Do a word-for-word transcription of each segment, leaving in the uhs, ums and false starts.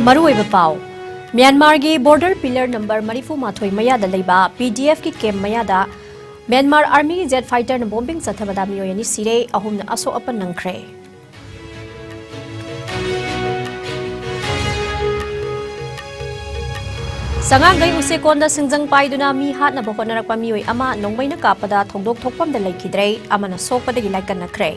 ꯃꯔꯨꯑꯣꯏꯕ ꯄꯥꯎ꯫ ꯃ꯭ꯌꯥꯟꯃꯥꯔꯒꯤ border pillar number ꯃꯔꯤꯐꯨ ꯃꯥꯊꯣꯏ ꯃꯌꯥꯗ ꯂꯩꯕ P D F ꯀꯤ camp ꯃꯌꯥꯗ ꯃ꯭ꯌꯥꯟꯃꯥꯔ Army jet fighter ꯅ bombing ꯆꯠꯊꯕꯗ ꯃꯤꯑꯣꯏ ꯑꯅꯤ ꯁꯤꯔꯦ, ꯑꯍꯨꯝꯅ ꯑꯁꯣꯛ ꯑꯄꯟ ꯅꯪꯈ꯭ꯔꯦ꯫ ꯁꯉꯥꯡꯒꯩ ꯎꯆꯦꯛꯀꯣꯟꯗ ꯁꯤꯡꯖꯪ ꯄꯥꯏꯗꯨꯅ ꯃꯤ ꯍꯥꯠꯅꯕ ꯍꯣꯠꯅꯔꯛꯄ ꯃꯤꯑꯣꯏ ꯑꯃ ꯅꯣꯡꯃꯩꯅ ꯀꯥꯞꯄꯗ ꯊꯧꯗꯣꯛ ꯊꯣꯛꯐꯝꯗ ꯂꯩꯈꯤꯗ꯭ꯔꯦ, ꯑꯃꯅ ꯁꯣꯛꯄꯗꯒꯤ ꯂꯥꯏꯀꯠꯅꯈ꯭ꯔꯦ꯫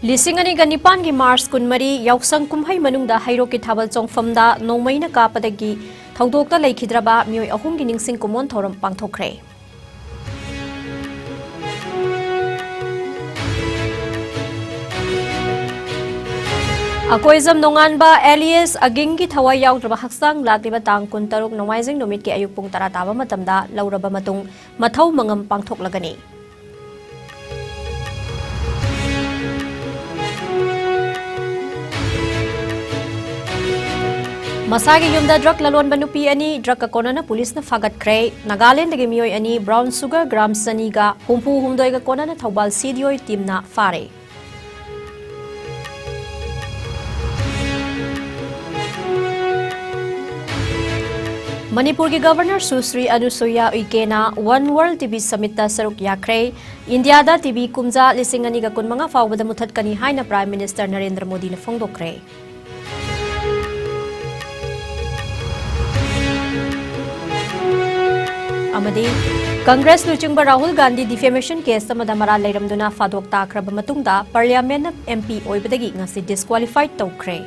ꯂꯤꯁꯤꯡ ꯑꯅꯤꯒ ꯅꯤꯄꯥꯟꯒꯤ ꯃꯥꯔꯆ ꯀꯨꯟꯃꯔꯤ, ꯌꯥꯎꯁꯪ ꯀꯨꯝꯍꯩ ꯃꯅꯨꯡꯗ ꯍꯩꯔꯣꯛꯀꯤ ꯊꯥꯕꯜ ꯆꯣꯡꯐꯝꯗ ꯅꯣꯡꯃꯩꯅ ꯀꯥꯞꯄꯗꯒꯤ ꯊꯧꯗꯣꯛꯇ ꯂꯩꯈꯤꯗ꯭ꯔꯕ ꯃꯤꯑꯣꯏ ꯑꯍꯨꯝꯒꯤ ꯅꯤꯡꯁꯤꯡ ꯀꯨꯝꯑꯣꯟ ꯊꯧꯔꯝ ꯄꯥꯡꯊꯣꯛꯈ꯭ꯔꯦ꯫ ꯑꯀꯣꯏꯖꯝ ꯅꯣꯡꯉꯥꯟꯕ alias ꯑꯒꯤꯡꯒꯤ ꯊꯋꯥꯏ ꯌꯥꯎꯗ꯭ꯔꯕ ꯍꯛꯆꯥꯡ ꯂꯥꯛꯂꯤꯕ ꯇꯥꯡ ꯀꯨꯟꯇꯔꯨꯛ ꯅꯣꯡꯃꯥꯏꯖꯤꯡ ꯅꯨꯃꯤꯠꯀꯤ ꯑꯌꯨꯛ ꯄꯨꯡ ꯇꯔꯥ ꯇꯥꯕ ꯃꯇꯝꯗ ꯂꯧꯔꯕ ꯃꯇꯨꯡ ꯃꯊꯧ ꯃꯉꯝ ꯄꯥꯡꯊꯣꯛꯂꯒꯅꯤ꯫ ꯃꯁꯥꯒꯤ ꯌꯨꯝꯗ drug ꯂꯂꯣꯟꯕ ꯅꯨꯄꯤ ꯑꯅꯤ drug ꯀ ꯀꯣꯟꯅꯅ ꯄꯨꯂꯤꯁꯅ ꯐꯥꯒꯠꯈ꯭ꯔꯦ꯫ ꯅꯥꯒꯥꯂꯦꯟꯗꯒꯤ ꯃꯤꯑꯣꯏ ꯑꯅꯤ brown sugar gram ꯆꯅꯤꯒ ꯍꯨꯝꯐꯨ ꯍꯨꯝꯗꯣꯏꯒ ꯀꯣꯟꯅꯅ Thoubal C D O team ꯅ ꯐꯥꯔꯦ꯫ ꯃꯅꯤꯄꯨꯔꯒꯤ Governor ꯁꯨꯁ꯭ꯔꯤ ꯑꯅꯨꯁꯨꯏꯌꯥ ꯎꯏꯀꯦꯅ One World T B Summit ꯇ ꯁꯔꯨꯛ ꯌꯥꯈ꯭ꯔꯦ꯫ ꯏꯟꯗꯤꯌꯥꯗ T B ꯀꯨꯝꯖꯥ ꯂꯤꯁꯤꯡ ꯑꯅꯤꯒ ꯀꯨꯟꯃꯉꯥ ꯐꯥꯎꯕꯗ ꯃꯨꯊꯠꯀꯅꯤ ꯍꯥꯏꯅ Prime Minister ꯅꯔꯦꯟꯗ꯭ꯔ ꯃꯣꯗꯤꯅ ꯐꯣꯡꯗꯣꯛꯈ꯭ꯔꯦ꯫ ꯑꯃꯗꯤ ꯀꯪꯒ꯭ꯔꯦꯁ ꯂꯨꯆꯤꯡꯕ ꯔꯥꯍꯨꯜ ꯒꯥꯟꯙꯤ defamation case ꯑꯃꯗ ꯃꯔꯥꯜ ꯂꯩꯔꯝꯗꯨꯅ ꯐꯥꯗꯣꯛ ꯇꯥꯈ꯭ꯔꯕ ꯃꯇꯨꯡꯗ Parliament ꯅ M P ꯑꯣꯏꯕꯗꯒꯤ ꯉꯁꯤ disqualified ꯇꯧꯈ꯭ꯔꯦ꯫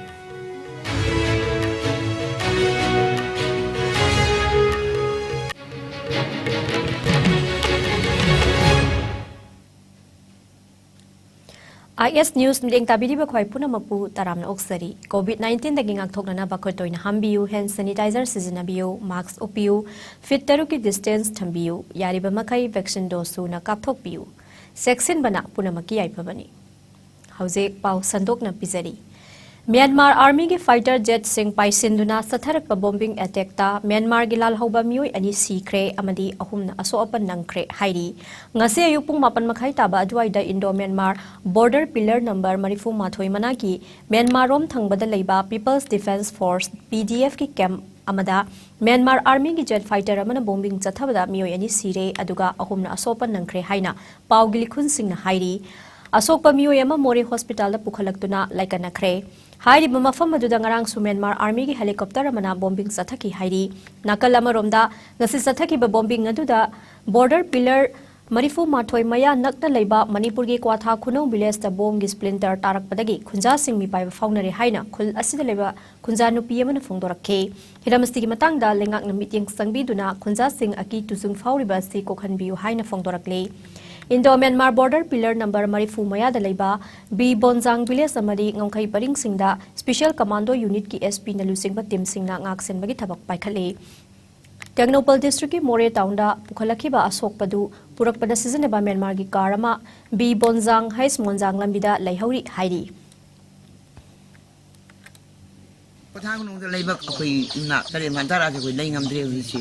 I S News ꯃꯤꯠꯌꯦꯡ ꯇꯥꯕꯤꯔꯤꯕ ꯈ꯭ꯋꯥꯏ ꯄꯨꯝꯅꯃꯛꯄꯨ ꯇꯔꯥꯝꯅ ꯑꯣꯛꯆꯔꯤ꯫ COVID nineteen ꯗꯒꯤ ꯉꯥꯛꯊꯣꯛꯅꯅꯕ ꯈꯨꯠ ꯇꯣꯏꯅ ꯍꯥꯝꯕꯤꯌꯨ, hand sanitizer ꯁꯤꯖꯤꯟꯅꯕꯤꯌꯨ, mask ꯎꯞꯄꯤꯌꯨ, feet ꯇꯔꯨꯛꯀꯤ distance ꯊꯝꯕꯤꯌꯨ, ꯌꯥꯔꯤꯕ ꯃꯈꯩ vaccine dose ꯁꯨꯅ ꯀꯥꯞꯊꯣꯛꯄꯤꯌꯨ꯫ ꯆꯦꯛꯁꯤꯟꯕꯅ ꯄꯨꯝꯅꯃꯛꯀꯤ ꯌꯥꯏꯐꯕꯅꯤ꯫ ꯍꯧꯖꯤꯛ ꯄꯥꯎ ꯁꯟꯗꯣꯛꯅ ꯄꯤꯖꯔꯤ꯫ ꯃ꯭ꯌꯥꯟꯃꯥꯔ ꯑꯥꯔꯃꯤꯒꯤ ꯐꯥꯏꯇꯔ ꯖꯦꯠꯁꯤꯡ ꯄꯥꯏꯁꯤꯟꯗꯨꯅ ꯆꯠꯊꯔꯛꯄ ꯕꯣꯝꯕꯤꯡ ꯑꯦꯇꯦꯛꯇ ꯃ꯭ꯌꯥꯟꯃꯥꯔꯒꯤ ꯂꯥꯜꯍꯧꯕ ꯃꯤꯑꯣꯏ ꯑꯅꯤ ꯁꯤꯈ꯭ꯔꯦ ꯑꯃꯗꯤ ꯑꯍꯨꯝꯅ ꯑꯁꯣꯛ ꯑꯄꯟ ꯅꯪꯈ꯭ꯔꯦ ꯍꯥꯏꯔꯤ꯫ ꯉꯁꯤ ꯑꯌꯨꯛ ꯄꯨꯡ ꯃꯥꯄꯟ ꯃꯈꯥꯏ ꯇꯥꯕ ꯑꯗꯨꯋꯥꯏꯗ Indo Myanmar border pillar number ꯃꯔꯤꯐꯨ ꯃꯥꯊꯣꯏ ꯃꯅꯥꯛꯀꯤ ꯃ꯭ꯌꯥꯟꯃꯥꯔꯔꯣꯝ ꯊꯪꯕꯗ ꯂꯩꯕ ꯄꯤꯄꯜꯁ ꯗꯤꯐꯦꯟꯁ ꯐꯣꯔꯁ, ꯄꯤ ꯗꯤ ꯑꯦꯐꯀꯤ ꯀꯦꯝꯞ ꯑꯃꯗ ꯃ꯭ꯌꯥꯟꯃꯥꯔ ꯑꯥꯔꯃꯤꯒꯤ ꯖꯦꯠ ꯐꯥꯏꯇꯔ ꯑꯃꯅ ꯕꯣꯝꯕꯤꯡ ꯆꯠꯊꯕꯗ ꯃꯤꯑꯣꯏ ꯑꯅꯤ ꯁꯤꯔꯦ, ꯑꯗꯨꯒ ꯑꯍꯨꯝꯅ ꯑꯁꯣꯛ ꯑꯄꯟ ꯅꯪꯈ꯭ꯔꯦ ꯍꯥꯏꯅ ꯄꯥꯎꯒꯤ ꯂꯤꯈꯨꯟꯁꯤꯡꯅ ꯍꯥꯏꯔꯤ꯫ ꯑꯁꯣꯛꯄ ꯃꯤꯑꯣꯏ ꯑꯃ ꯃꯣꯔꯦ ꯍꯣꯁꯄꯤꯇꯥꯜꯗ ꯄꯨꯈꯠꯂꯛꯇꯨꯅ ꯂꯥꯏꯀꯠꯅꯈ꯭ꯔꯦ꯫ ꯍꯥꯏꯔꯤꯕ ꯃꯐꯝ ꯑꯗꯨꯗ ꯉꯔꯥꯡꯁꯨ ꯃ꯭ꯌꯥꯟꯃꯥꯔ ꯑꯥꯔꯃꯤꯒꯤ ꯍꯦꯂꯤꯀꯣꯞꯇꯔ ꯑꯃꯅ ꯕꯣꯝꯕꯤꯡ ꯆꯠꯊꯈꯤ ꯍꯥꯏꯔꯤ꯫ ꯅꯥꯀꯜ ꯑꯃꯔꯣꯝꯗ, ꯉꯁꯤ ꯆꯠꯊꯈꯤꯕ ꯕꯣꯝꯕꯤꯡ ꯑꯗꯨꯗ ꯕꯣꯔꯗꯔ ꯄꯤꯂꯔ ꯃꯔꯤꯐꯨ ꯃꯥꯊꯣꯏ ꯃꯌꯥ ꯅꯛꯅ ꯂꯩꯕ ꯃꯅꯤꯄꯨꯔꯒꯤ ꯀ꯭ꯋꯥꯊꯥ ꯈꯨꯅꯧ ꯚꯤꯂꯦꯖꯇ ꯕꯣꯝꯒꯤ ꯁ꯭ꯄ꯭ꯂꯤꯟꯇꯔ ꯇꯥꯔꯛꯄꯗꯒꯤ ꯈꯨꯟꯖꯥꯁꯤꯡ ꯃꯤꯄꯥꯏꯕ ꯐꯥꯎꯅꯔꯦ ꯍꯥꯏꯅ ꯈꯨꯜ ꯑꯁꯤꯗ ꯂꯩꯕ ꯈꯨꯟꯖꯥ ꯅꯨꯄꯤ ꯑꯃꯅ ꯐꯣꯡꯗꯣꯔꯛꯈꯤ꯫ ꯍꯤꯔꯝ ꯑꯁꯤꯒꯤ ꯃꯇꯥꯡꯗ ꯂꯩꯉꯥꯛꯅ ꯃꯤꯠꯌꯦꯡ ꯆꯪꯕꯤꯗꯨꯅ ꯈꯨꯟꯖꯥꯁꯤꯡ ꯑꯀꯤ ꯇꯨꯖꯨꯡ ꯐꯥꯎꯔꯤꯕ ꯑꯁꯤ ꯀꯣꯛꯍꯟꯕꯤꯌꯨ ꯍꯥꯏꯅ ꯐꯣꯡꯗꯣꯔꯛꯂꯤ꯫ Indo Myanmar border pillar number ꯃꯔꯤꯐꯨ ꯃꯌꯥꯗ ꯂꯩꯕ ꯕꯤ ꯕꯣꯟꯖꯥꯡ ꯚꯤꯂꯦꯖ ꯑꯃꯗꯤ ꯉꯝꯈꯩ ꯄꯔꯤꯡꯁꯤꯡꯗ ꯁ꯭ꯄꯦꯁꯤꯌꯦꯜ ꯀꯃꯥꯟꯗꯣ ꯌꯨꯅꯤꯠꯀꯤ ꯑꯦꯁ ꯄꯤꯅ ꯂꯨꯆꯤꯡꯕ ꯇꯤꯝꯁꯤꯡꯅ ꯉꯥꯛꯁꯦꯟꯕꯒꯤ ꯊꯕꯛ ꯄꯥꯏꯈꯠꯂꯤ꯫ ꯇꯦꯡꯅꯧꯄꯜ ꯗꯤꯁꯇ꯭ꯔꯤꯛꯀꯤ ꯃꯣꯔꯦ ꯇꯥꯎꯟꯗ ꯄꯨꯈꯠꯂꯛꯈꯤꯕ ꯑꯁꯣꯛꯄꯗꯨ ꯄꯨꯔꯛꯄꯗ ꯁꯤꯖꯤꯟꯅꯕ ꯃ꯭ꯌꯥꯟꯃꯥꯔꯒꯤ ꯀꯥꯔ ꯑꯃ ꯕꯤ ꯕꯣꯟꯖꯥꯡ ꯍꯩꯁ ꯃꯣꯟꯖꯥꯡ ꯂꯝꯕꯤꯗ ꯂꯩꯍꯧꯔꯤ ꯍꯥꯏꯔꯤ꯫ ꯄꯣꯊꯥ ꯃꯅꯨꯡꯗ ꯂꯩꯕ ꯑꯩꯈꯣꯏ ꯏꯃꯥ ꯇꯔꯦꯠ ꯃꯥ ꯇꯔꯥꯁꯦ ꯑꯩꯈꯣꯏ ꯂꯩ ꯉꯝꯗ꯭ꯔꯦ ꯍꯧꯖꯤꯛꯁꯦ꯫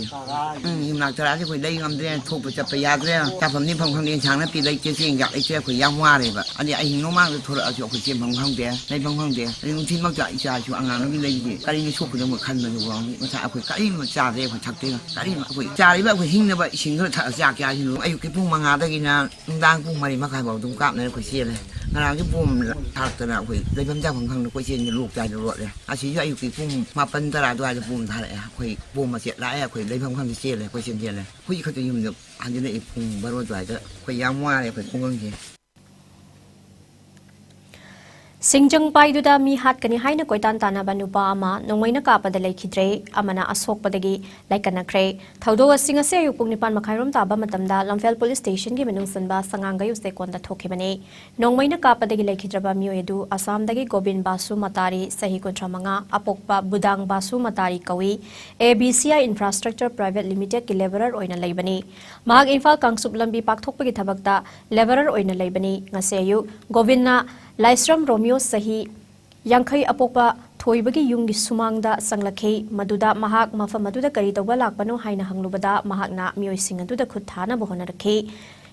ꯎꯝ, ꯌꯨꯝꯅꯥꯛ ꯇꯔꯥꯁꯦ ꯑꯩꯈꯣꯏ ꯂꯩ ꯉꯝꯗ꯭ꯔꯦ, ꯊꯣꯛꯄ ꯆꯠꯄ ꯌꯥꯗ꯭ꯔꯦ, ꯆꯥꯐꯝ ꯅꯤꯐꯝ ꯈꯪꯗꯦ, ꯏꯟꯁꯥꯡ ꯅꯥꯄꯤ ꯂꯩꯇꯦ, ꯆꯦꯡ ꯆꯥꯛ ꯂꯩꯇꯦ, ꯑꯩꯈꯣꯏ ꯌꯥꯝ ꯋꯥꯔꯦꯕ꯫ ꯑꯗꯩ ꯑꯍꯤꯡ ꯅꯣꯡꯃꯥꯡꯗ ꯊꯣꯔꯛꯑꯁꯨ ꯑꯩꯈꯣꯏ ꯆꯦꯟꯐꯝ ꯈꯪꯗꯦ, ꯂꯩꯐꯝ ꯈꯪꯗꯦ꯫ ꯑꯗꯩ ꯅꯨꯡꯊꯤꯜꯃꯛꯇ ꯏꯆꯥꯁꯨ ꯑꯉꯥꯡ ꯅꯨꯄꯤ ꯂꯩꯕꯗꯤ ꯀꯔꯤꯅ ꯁꯣꯛꯀꯗꯕꯅꯣ ꯈꯟꯕꯗꯨ ꯐꯥꯎ ꯃꯤ ꯃꯆꯥ ꯑꯩꯈꯣꯏ ꯀꯔꯤꯃ ꯆꯥꯗ꯭ꯔꯦ, ꯑꯩꯈꯣꯏ ꯊꯛꯇꯦ꯫ ꯀꯔꯤꯃ ꯑꯩꯈꯣꯏ ꯆꯥꯔꯤꯕ ꯑꯩꯈꯣꯏ ꯍꯤꯡꯅꯕ ꯏꯁꯤꯡ ꯈꯔ ꯊꯛꯑ ꯆꯥ ꯀꯌꯥꯁꯤꯅꯣ ꯑꯌꯨꯛꯀꯤ ꯄꯨꯡ ꯃꯉꯥꯗꯒꯤꯅ ꯅꯨꯡꯗꯥꯡ ꯄꯨꯡ ꯃꯔꯤ ꯃꯈꯥꯏ ꯐꯥꯎ ꯑꯗꯨꯝ ꯀꯥꯞꯅꯔ ꯑꯩꯈꯣꯏ ꯆꯦꯜꯂꯦ꯫ ꯉꯔꯥꯡꯁꯨ ꯕꯣꯝ ꯊꯥꯔꯛꯇꯅ ꯑꯩꯈꯣꯏ ꯂꯩꯐꯝ ꯆꯥꯐꯝ ꯈꯪꯗ ꯀꯣꯏꯆꯦꯟꯁꯦ ꯂꯣꯛ ꯆꯥꯏꯗ ꯂꯣꯠꯂꯦ꯫ ꯑꯁꯤꯁꯨ ꯑꯌꯨꯛꯀꯤ ꯄꯨꯡ ꯃꯥꯄꯟ ꯇꯔꯥ ꯑꯗꯨꯋꯥꯏꯗ ꯕꯣꯝ ꯊꯥꯔꯛꯑꯦ꯫ ꯑꯩꯈꯣꯏ ꯕꯣꯝ ꯃꯆꯦꯠ ꯂꯥꯛꯑꯦ, ꯑꯩꯈꯣꯏ ꯂꯩꯐꯝ ꯈꯪꯗ ꯆꯦꯜꯂꯦ, ꯀꯣꯏꯆꯦꯟ ꯆꯦꯜꯂꯦ꯫ ꯍꯧꯖꯤꯛ ꯈꯛꯇ ꯌꯨꯝꯗ ꯍꯟꯖꯤꯜꯂꯛꯏ ꯄꯨꯡ ꯕꯥꯔꯣ ꯑꯗꯨꯋꯥꯏꯗ꯫ ꯑꯩꯈꯣꯏ ꯌꯥꯝ ꯋꯥꯔꯦ ꯑꯩꯈꯣꯏ ꯈꯨꯡꯒꯪꯁꯦ꯫ ꯁꯤꯡꯖꯪ ꯄꯥꯏꯗꯨꯗ ꯃꯤ ꯍꯥꯠꯀꯅꯤ ꯍꯥꯏꯅ ꯀꯣꯏꯇꯥꯟ ꯇꯥꯟꯅꯕ ꯅꯨꯄꯥ ꯑꯃ ꯅꯣꯡꯃꯩꯅ ꯀꯥꯞꯄꯗ ꯂꯩꯈꯤꯗ꯭ꯔꯦ, ꯑꯃꯅ ꯑꯁꯣꯛꯄꯗꯒꯤ ꯂꯥꯏꯀꯠꯅꯈ꯭ꯔꯦ꯫ ꯊꯧꯗꯣꯛ ꯑꯁꯤ ꯉꯁꯤ ꯑꯌꯨꯛ ꯄꯨꯡ ꯅꯤꯄꯥꯟ ꯃꯈꯥꯏꯔꯣꯝ ꯇꯥꯕ ꯃꯇꯝꯗ ꯂꯝꯐꯦꯜ ꯄꯨꯂꯤꯁ ꯁ꯭ꯇꯦꯁꯟꯒꯤ ꯃꯅꯨꯡ ꯆꯟꯕ ꯁꯉꯥꯡꯒꯩ ꯎꯆꯦꯛꯀꯣꯟꯗ ꯊꯣꯛꯈꯤꯕꯅꯤ꯫ ꯅꯣꯡꯃꯩꯅ ꯀꯥꯞꯄꯗꯒꯤ ꯂꯩꯈꯤꯗ꯭ꯔꯕ ꯃꯤꯑꯣꯏ ꯑꯗꯨ ꯑꯁꯥꯝꯗꯒꯤ ꯒꯣꯕꯤꯟ ꯕꯥꯁꯨ ꯃꯇꯥꯔꯤ, ꯆꯍꯤ ꯀꯨꯟꯊ꯭ꯔꯥ ꯃꯉꯥ, ꯑꯄꯣꯛꯄ ꯕꯨꯗꯥꯡ ꯕꯥꯁꯨ ꯃꯇꯥꯔꯤ ꯀꯧꯏ꯫ A B C I infrastructure private ꯂꯤꯃꯤꯇꯦꯗꯀꯤ ꯂꯦꯕꯔꯔ ꯑꯣꯏꯅ ꯂꯩꯕꯅꯤ꯫ ꯃꯍꯥꯛ ꯏꯝꯐꯥꯜ ꯀꯥꯡꯆꯨꯞ ꯂꯝꯕꯤ ꯄꯥꯛꯊꯣꯛꯄꯒꯤ ꯊꯕꯛꯇ ꯂꯦꯕꯔꯔ ꯑꯣꯏꯅ ꯂꯩꯕꯅꯤ꯫ ꯉꯁꯤ ꯑꯌꯨꯛ ꯒꯣꯕꯤꯟꯅ ꯂꯥꯏꯁ꯭ꯔꯝ ꯔꯣꯃꯤꯌꯣ, ꯆꯍꯤ ꯌꯥꯡꯈꯩ ꯑꯄꯣꯛꯄ ꯊꯣꯏꯕꯒꯤ ꯌꯨꯝꯒꯤ ꯁꯨꯃꯥꯡꯗ ꯆꯪꯂꯛꯈꯤ꯫ ꯃꯗꯨꯗ ꯃꯍꯥꯛ ꯃꯐꯝ ꯑꯗꯨꯗ ꯀꯔꯤ ꯇꯧꯕ ꯂꯥꯛꯄꯅꯣ ꯍꯥꯏꯅ ꯍꯪꯂꯨꯕꯗ, ꯃꯍꯥꯛꯅ ꯃꯤꯑꯣꯏꯁꯤꯡ ꯑꯗꯨꯗ ꯈꯨꯠ ꯊꯥꯅꯕ ꯍꯣꯠꯅꯔꯛꯈꯤ꯫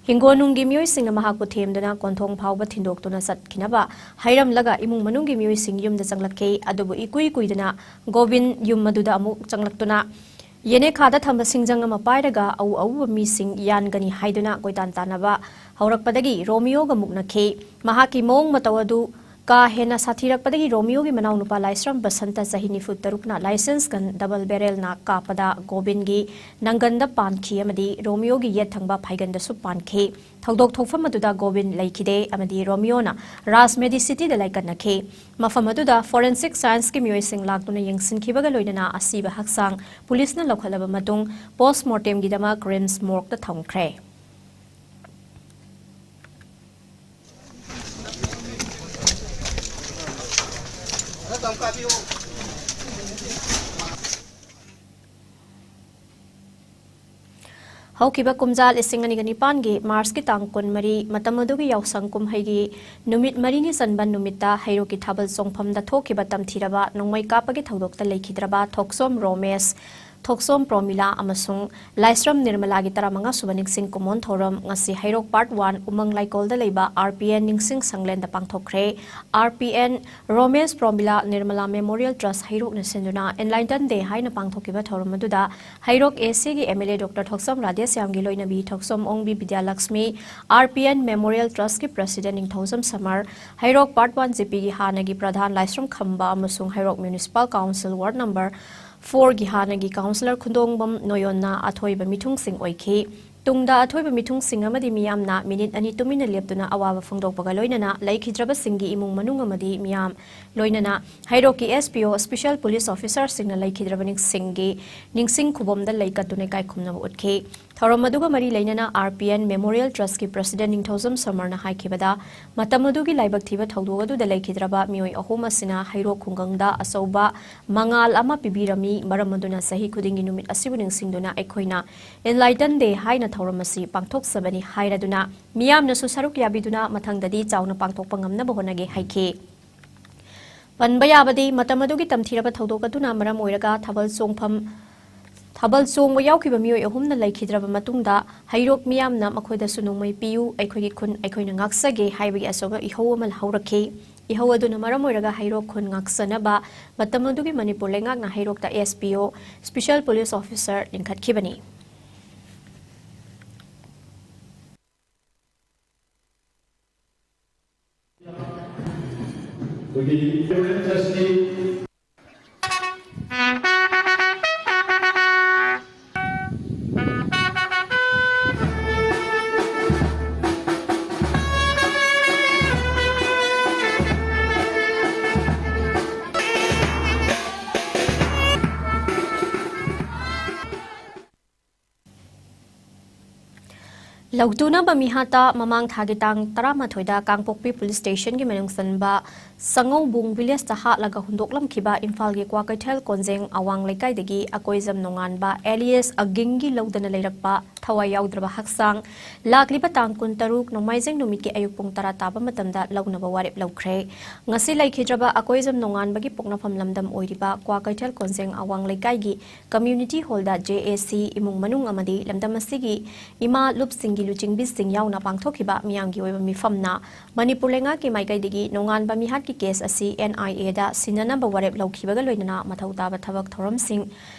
ꯍꯤꯡꯒꯣꯜꯅꯨꯡꯒꯤ ꯃꯤꯑꯣꯏꯁꯤꯡꯅ ꯃꯍꯥꯛꯄꯨ ꯊꯦꯝꯗꯨꯅ ꯀꯣꯟꯊꯣꯡ ꯐꯥꯎꯕ ꯊꯤꯟꯗꯣꯛꯇꯨꯅ ꯆꯠꯈꯤꯅꯕ ꯍꯥꯏꯔꯝꯂꯒ, ꯏꯃꯨꯡ ꯃꯅꯨꯡꯒꯤ ꯃꯤꯑꯣꯏꯁꯤꯡ ꯌꯨꯝꯗ ꯆꯪꯂꯛꯈꯤ꯫ ꯑꯗꯨꯕꯨ ꯏꯀꯨꯏ ꯀꯨꯏꯗꯅ ꯒꯣꯕꯤꯟ ꯌꯨꯝ ꯑꯗꯨꯗ ꯑꯃꯨꯛ ꯆꯪꯂꯛꯇꯨꯅ, ꯌꯦꯅꯦꯈꯥꯗ ꯊꯝꯕ ꯁꯤꯡꯖꯪ ꯑꯃ ꯄꯥꯏꯔꯒ ꯑꯎ ꯑꯎꯕ ꯃꯤꯁꯤꯡ ꯌꯥꯟꯒꯅꯤ ꯍꯥꯏꯗꯨꯅ ꯀꯣꯏꯇꯥꯟ ꯇꯥꯟꯅꯕ ꯍꯧꯔꯛꯄꯗꯒꯤ ꯔꯣꯃꯤꯌꯣꯒ ꯃꯨꯛꯅꯈꯤ꯫ ꯃꯍꯥꯛꯀꯤ ꯃꯑꯣꯡ ꯃꯇꯧ ꯑꯗꯨ ꯀꯥ ꯍꯦꯟꯅ ꯁꯥꯊꯤꯔꯛꯄꯗꯒꯤ ꯔꯣꯃꯤꯌꯣꯒꯤ ꯃꯅꯥꯎꯅꯨꯄꯥ ꯂꯥꯏꯁ꯭ꯔꯝ ꯕꯁꯟꯇ, ꯆꯍꯤ ꯅꯤꯐꯨ ꯇꯔꯨꯛꯅ, ꯂꯥꯏꯁꯦꯟꯁ ꯒꯟ ꯗꯕꯜ ꯕꯦꯔꯦꯜꯅ ꯀꯥꯞꯄꯗ ꯒꯣꯕꯤꯟꯒꯤ ꯅꯪꯒꯟꯗ ꯄꯥꯟꯈꯤ ꯑꯃꯗꯤ ꯔꯣꯃꯤꯌꯣꯒꯤ ꯌꯦꯠ ꯊꯪꯕ ꯐꯥꯏꯒꯟꯗꯁꯨ ꯄꯥꯟꯈꯤ꯫ ꯊꯧꯗꯣꯛ ꯊꯣꯛꯐꯝ ꯑꯗꯨꯗ ꯒꯣꯕꯤꯟ ꯂꯩꯈꯤꯗꯦ ꯑꯃꯗꯤ ꯔꯣꯃꯤꯌꯣꯅ ꯔꯥꯖ ꯃꯦꯗꯤꯁꯤꯇꯤꯗ ꯂꯥꯏꯀꯠꯅꯈꯤ꯫ ꯃꯐꯝ ꯑꯗꯨꯗ forensic scienceꯀꯤ ꯃꯤꯑꯣꯏꯁꯤꯡ ꯂꯥꯛꯇꯨꯅ ꯌꯦꯡꯁꯤꯟꯈꯤꯕꯒ ꯂꯣꯏꯅꯅ ꯑꯁꯤꯕ ꯍꯛꯆꯥꯡ ꯄꯨꯂꯤꯁꯅ ꯂꯧꯈꯠꯂꯕ ꯃꯇꯨꯡ, post mortemꯒꯤꯗꯃꯛ ꯔꯤꯝꯁ ꯃꯣꯔꯒꯇ ꯊꯝꯈ꯭ꯔꯦ꯫ ꯍꯧꯈꯤꯕ ꯀꯨꯝꯖꯥ ꯂꯤꯁꯤꯡ ꯑꯅꯤꯒ ꯅꯤꯄꯥꯟꯒꯤ ꯃꯥꯔꯆꯀꯤ ꯇꯥꯡ ꯀꯨꯟꯃꯔꯤ, ꯃꯇꯝ ꯑꯗꯨꯒꯤ ꯌꯥꯎꯁꯪ ꯀꯨꯝꯍꯩꯒꯤ ꯅꯨꯃꯤꯠ ꯃꯔꯤꯅꯤ ꯆꯟꯕ ꯅꯨꯃꯤꯠꯇ ꯍꯩꯔꯣꯛꯀꯤ ꯊꯥꯕꯜ ꯆꯣꯡꯐꯝꯗ ꯊꯣꯛꯈꯤꯕ ꯇꯝꯊꯤꯔꯕ ꯅꯣꯡꯃꯩ ꯀꯥꯞꯄꯒꯤ ꯊꯧꯗꯣꯛꯇ ꯂꯩꯈꯤꯗ꯭ꯔꯕ ꯊꯣꯛꯆꯣꯝ ꯔꯣꯃꯦꯁ, ꯊꯣꯛꯆꯣꯝ ꯄ꯭ꯔꯣꯃꯤꯂꯥ ꯑꯃꯁꯨꯡ ꯂꯥꯏꯁ꯭ꯔꯝ ꯅꯤꯔꯃꯂꯥꯒꯤ ꯇꯔꯥꯃꯉꯥ ꯁꯨꯕ ꯅꯤꯡꯁꯤꯡ ꯀꯨꯝꯑꯣꯟ ꯊꯧꯔꯝ ꯉꯁꯤ ꯍꯩꯔꯣꯛ Part One ꯎꯃꯪ ꯂꯥꯏꯀꯣꯜꯗ ꯂꯩꯕ R P N ꯅꯤꯡꯁꯤꯡ ꯁꯪꯂꯦꯟꯗ ꯄꯥꯡꯊꯣꯛꯈ꯭ꯔꯦ꯫ R P N ꯔꯣꯃꯦꯁ ꯄ꯭ꯔꯣꯃꯤꯂꯥ Nirmala Memorial Trust ꯍꯩꯔꯣꯛꯅ ꯁꯤꯟꯗꯨꯅ Enlighten Day ꯍꯥꯏꯅ ꯄꯥꯡꯊꯣꯛꯈꯤꯕ ꯊꯧꯔꯝ ꯑꯗꯨꯗ ꯍꯩꯔꯣꯛ ACꯒꯤ MLA Doctor ꯊꯣꯛꯆꯣꯝ ꯔꯥꯙꯦꯁ꯭ꯌꯥꯝꯒꯤ ꯂꯣꯏꯅꯕꯤ ꯊꯣꯛꯆꯣꯝ ꯑꯣꯡꯕꯤ Bidyalakshmi, R P N Memorial Trustꯀꯤ President ꯅꯤꯡꯊꯧꯖꯝ ꯁꯃꯔ, ꯍꯩꯔꯣꯛ Part One GPꯒꯤ ꯍꯥꯟꯅꯒꯤ ꯄ꯭ꯔꯙꯥꯟ ꯂꯥꯏꯁ꯭ꯔꯝ ꯈꯝꯕ ꯑꯃꯁꯨꯡ ꯍꯩꯔꯣꯛ Municipal Council Ward Number Fourꯒꯤ ꯍꯥꯟꯅꯒꯤ councillor ꯈꯨꯟꯗꯣꯡꯕꯝ ꯅꯣꯌꯣꯟꯅ ꯑꯊꯣꯏꯕ ꯃꯤꯊꯨꯡꯁꯤꯡ ꯑꯣꯏꯈꯤ꯫ ꯇꯨꯡꯗ ꯑꯊꯣꯏꯕ ꯃꯤꯊꯨꯡꯁꯤꯡ ꯑꯃꯗꯤ ꯃꯤꯌꯥꯝꯅ ꯃꯤꯅꯤꯠ ꯑꯅꯤ ꯇꯨꯃꯤꯟꯅ ꯂꯦꯞꯇꯨꯅ ꯑꯋꯥꯕ ꯐꯣꯡꯗꯣꯛꯄꯒ ꯂꯣꯏꯅꯅ ꯂꯩꯈꯤꯗ꯭ꯔꯕꯁꯤꯡꯒꯤ ꯏꯃꯨꯡ ꯃꯅꯨꯡ ꯑꯃꯗꯤ ꯃꯤꯌꯥꯝ ꯂꯣꯏꯅꯅ ꯍꯩꯔꯣꯛꯀꯤ SPO, Special Police Officerꯁꯤꯡꯅ ꯂꯩꯈꯤꯗ꯭ꯔꯕꯁꯤꯡꯒꯤ ꯅꯤꯡꯁꯤꯡ ꯈꯨꯕꯝꯗ ꯂꯩ ꯀꯠꯇꯨꯅ ꯏꯀꯥꯏ ꯈꯨꯝꯅꯕ ꯎꯠꯈꯤ꯫ ꯊꯧꯔꯝ ꯑꯗꯨꯒ ꯃꯔꯤ ꯂꯩꯅꯅ R P N Memorial Trustꯀꯤ President ꯅꯤꯡꯊꯧꯖꯝ ꯁꯃꯔꯅ ꯍꯥꯏꯈꯤꯕꯗ, ꯃꯇꯝ ꯑꯗꯨꯒꯤ ꯂꯥꯏꯕꯛ ꯊꯤꯕ ꯊꯧꯗꯣꯛ ꯑꯗꯨꯗ ꯂꯩꯈꯤꯗ꯭ꯔꯕ ꯃꯤꯑꯣꯏ ꯑꯍꯨꯝ ꯑꯁꯤꯅ ꯍꯩꯔꯣꯛ ꯈꯨꯡꯒꯪꯗ ꯑꯆꯧꯕ ꯃꯉꯥꯜ ꯑꯃ ꯄꯤꯕꯤꯔꯝꯃꯤ꯫ ꯃꯔꯝ ꯑꯗꯨꯅ ꯆꯍꯤ ꯈꯨꯗꯤꯡꯒꯤ ꯅꯨꯃꯤꯠ ꯑꯁꯤꯕꯨ ꯅꯤꯡꯁꯤꯡꯗꯨꯅ ꯑꯩꯈꯣꯏꯅ Enlighten Day ꯍꯥꯏꯅ ꯊꯧꯔꯝ ꯑꯁꯤ ꯄꯥꯡꯊꯣꯛꯆꯕꯅꯤ ꯍꯥꯏꯔꯗꯨꯅ, ꯃꯤꯌꯥꯝꯅꯁꯨ ꯁꯔꯨꯛ ꯌꯥꯕꯤꯗꯨꯅ ꯃꯊꯪꯗꯗꯤ ꯆꯥꯎꯅ ꯄꯥꯡꯊꯣꯛꯄ ꯉꯝꯅꯕ ꯍꯣꯠꯅꯒꯦ ꯍꯥꯏꯈꯤ꯫ ꯄꯟꯕ ꯌꯥꯕꯗꯤ, ꯃꯇꯝ ꯑꯗꯨꯒꯤ ꯇꯝꯊꯤꯔꯕ ꯊꯧꯗꯣꯛ ꯑꯗꯨꯅ ꯃꯔꯝ ꯑꯣꯏꯔꯒ ꯊꯥꯕꯜ ꯆꯣꯡꯐꯝ, ꯊꯥꯕꯜ ꯆꯣꯡꯕ ꯌꯥꯎꯈꯤꯕ ꯃꯤꯑꯣꯏ ꯑꯍꯨꯝꯅ ꯂꯩꯈꯤꯗ꯭ꯔꯕ ꯃꯇꯨꯡꯗ, ꯍꯩꯔꯣꯛ ꯃꯤꯌꯥꯝꯅ ꯃꯈꯣꯏꯗꯁꯨ ꯅꯣꯡꯃꯩ ꯄꯤꯌꯨ, ꯑꯩꯈꯣꯏꯒꯤ ꯈꯨꯟ ꯑꯩꯈꯣꯏꯅ ꯉꯥꯛꯆꯒꯦ ꯍꯥꯏꯕꯒꯤ ꯑꯆꯧꯕ ꯏꯍꯧ ꯑꯃ ꯍꯧꯔꯛꯈꯤ꯫ ꯏꯍꯧ ꯑꯗꯨꯅ ꯃꯔꯝ ꯑꯣꯏꯔꯒ ꯍꯩꯔꯣꯛ ꯈꯨꯟ ꯉꯥꯛꯆꯅꯕ ꯃꯇꯝ ꯑꯗꯨꯒꯤ ꯃꯅꯤꯄꯨꯔ ꯂꯩꯉꯥꯛꯅ ꯍꯩꯔꯣꯛꯇ S P O, Special Police Officer, ꯂꯤꯡꯈꯠꯈꯤꯕꯅꯤ꯫ ꯂꯧꯇꯨꯅꯕ ꯃꯤꯍꯥꯠꯇ ꯃꯃꯥꯡ ꯊꯥꯒꯤ ꯇꯥꯡ ꯇꯔꯥꯃꯥꯊꯣꯏꯗ ꯀꯥꯡꯄꯣꯛꯄꯤ ꯄꯨꯂꯤꯁ ꯁ꯭ꯇꯦꯁꯟꯒꯤ ꯃꯅꯨꯡ ꯆꯟꯕ ꯁꯉꯧꯕꯨꯡ ꯚꯤꯂꯦꯖꯇ ꯍꯥꯠꯂꯒ ꯍꯨꯟꯗꯣꯛꯂꯝꯈꯤꯕ ꯏꯝꯐꯥꯜꯒꯤ ꯀ꯭ꯋꯥꯀꯩꯊꯦꯜ ꯀꯣꯟꯖꯦꯡ ꯑꯋꯥꯡ ꯂꯩꯀꯥꯏꯗꯒꯤ ꯑꯀꯣꯏꯖꯝ ꯅꯣꯡꯉꯥꯟꯕ alias ꯑꯒꯤꯡꯒꯤ ꯂꯧꯗꯅ ꯂꯩꯔꯛꯄ ꯊꯋꯥꯏ ꯌꯥꯎꯗ꯭ꯔꯕ ꯍꯛꯆꯥꯡ ꯂꯥꯛꯂꯤꯕ ꯇꯥꯡ ꯀꯨꯟꯇꯔꯨꯛ ꯅꯣꯡꯃꯥꯏꯖꯤꯡ ꯅꯨꯃꯤꯠꯀꯤ ꯑꯌꯨꯛ ꯄꯨꯡ ꯇꯔꯥ ꯇꯥꯕ ꯃꯇꯝꯗ ꯂꯧꯅꯕ ꯋꯥꯔꯦꯞ ꯂꯧꯈ꯭ꯔꯦ꯫ ꯉꯁꯤ ꯂꯩꯈꯤꯗ꯭ꯔꯕ ꯑꯀꯣꯏꯖꯝ ꯅꯣꯡꯉꯥꯟꯕꯒꯤ ꯄꯣꯛꯅꯐꯝ ꯂꯝꯗꯝ ꯑꯣꯏꯔꯤꯕ ꯀ꯭ꯋꯥꯀꯩꯊꯦꯜ ꯀꯣꯟꯖꯦꯡ ꯑꯋꯥꯡ ꯂꯩꯀꯥꯏꯒꯤ community hall the J A C ꯏꯃꯨꯡ ꯃꯅꯨꯡ ꯑꯃꯗꯤ ꯂꯝꯗꯝ ꯑꯁꯤꯒꯤ ꯏꯃꯥ ꯂꯨꯞꯁꯤꯡꯒꯤ ꯂꯨꯆꯤꯡꯕꯤꯁꯤꯡ ꯌꯥꯎꯅ ꯄꯥꯡꯊꯣꯛꯈꯤꯕ ꯃꯤꯌꯥꯝꯒꯤ ꯑꯣꯏꯕ ꯃꯤꯐꯝꯅ ꯃꯅꯤꯄꯨꯔ ꯂꯩꯉꯥꯛꯀꯤ ꯃꯥꯏꯀꯩꯗꯒꯤ ꯅꯣꯡꯉꯥꯟꯕ ꯃꯤꯍꯥꯠꯀꯤ case ꯑꯁꯤ N I A ꯗ ꯁꯤꯟꯅꯅꯕ ꯋꯥꯔꯦꯞ ꯂꯧꯈꯤꯕꯒ ꯂꯣꯏꯅꯅ ꯃꯊꯧ ꯇꯥꯕ ꯊꯕꯛ ꯊꯧꯔꯝꯁꯤꯡ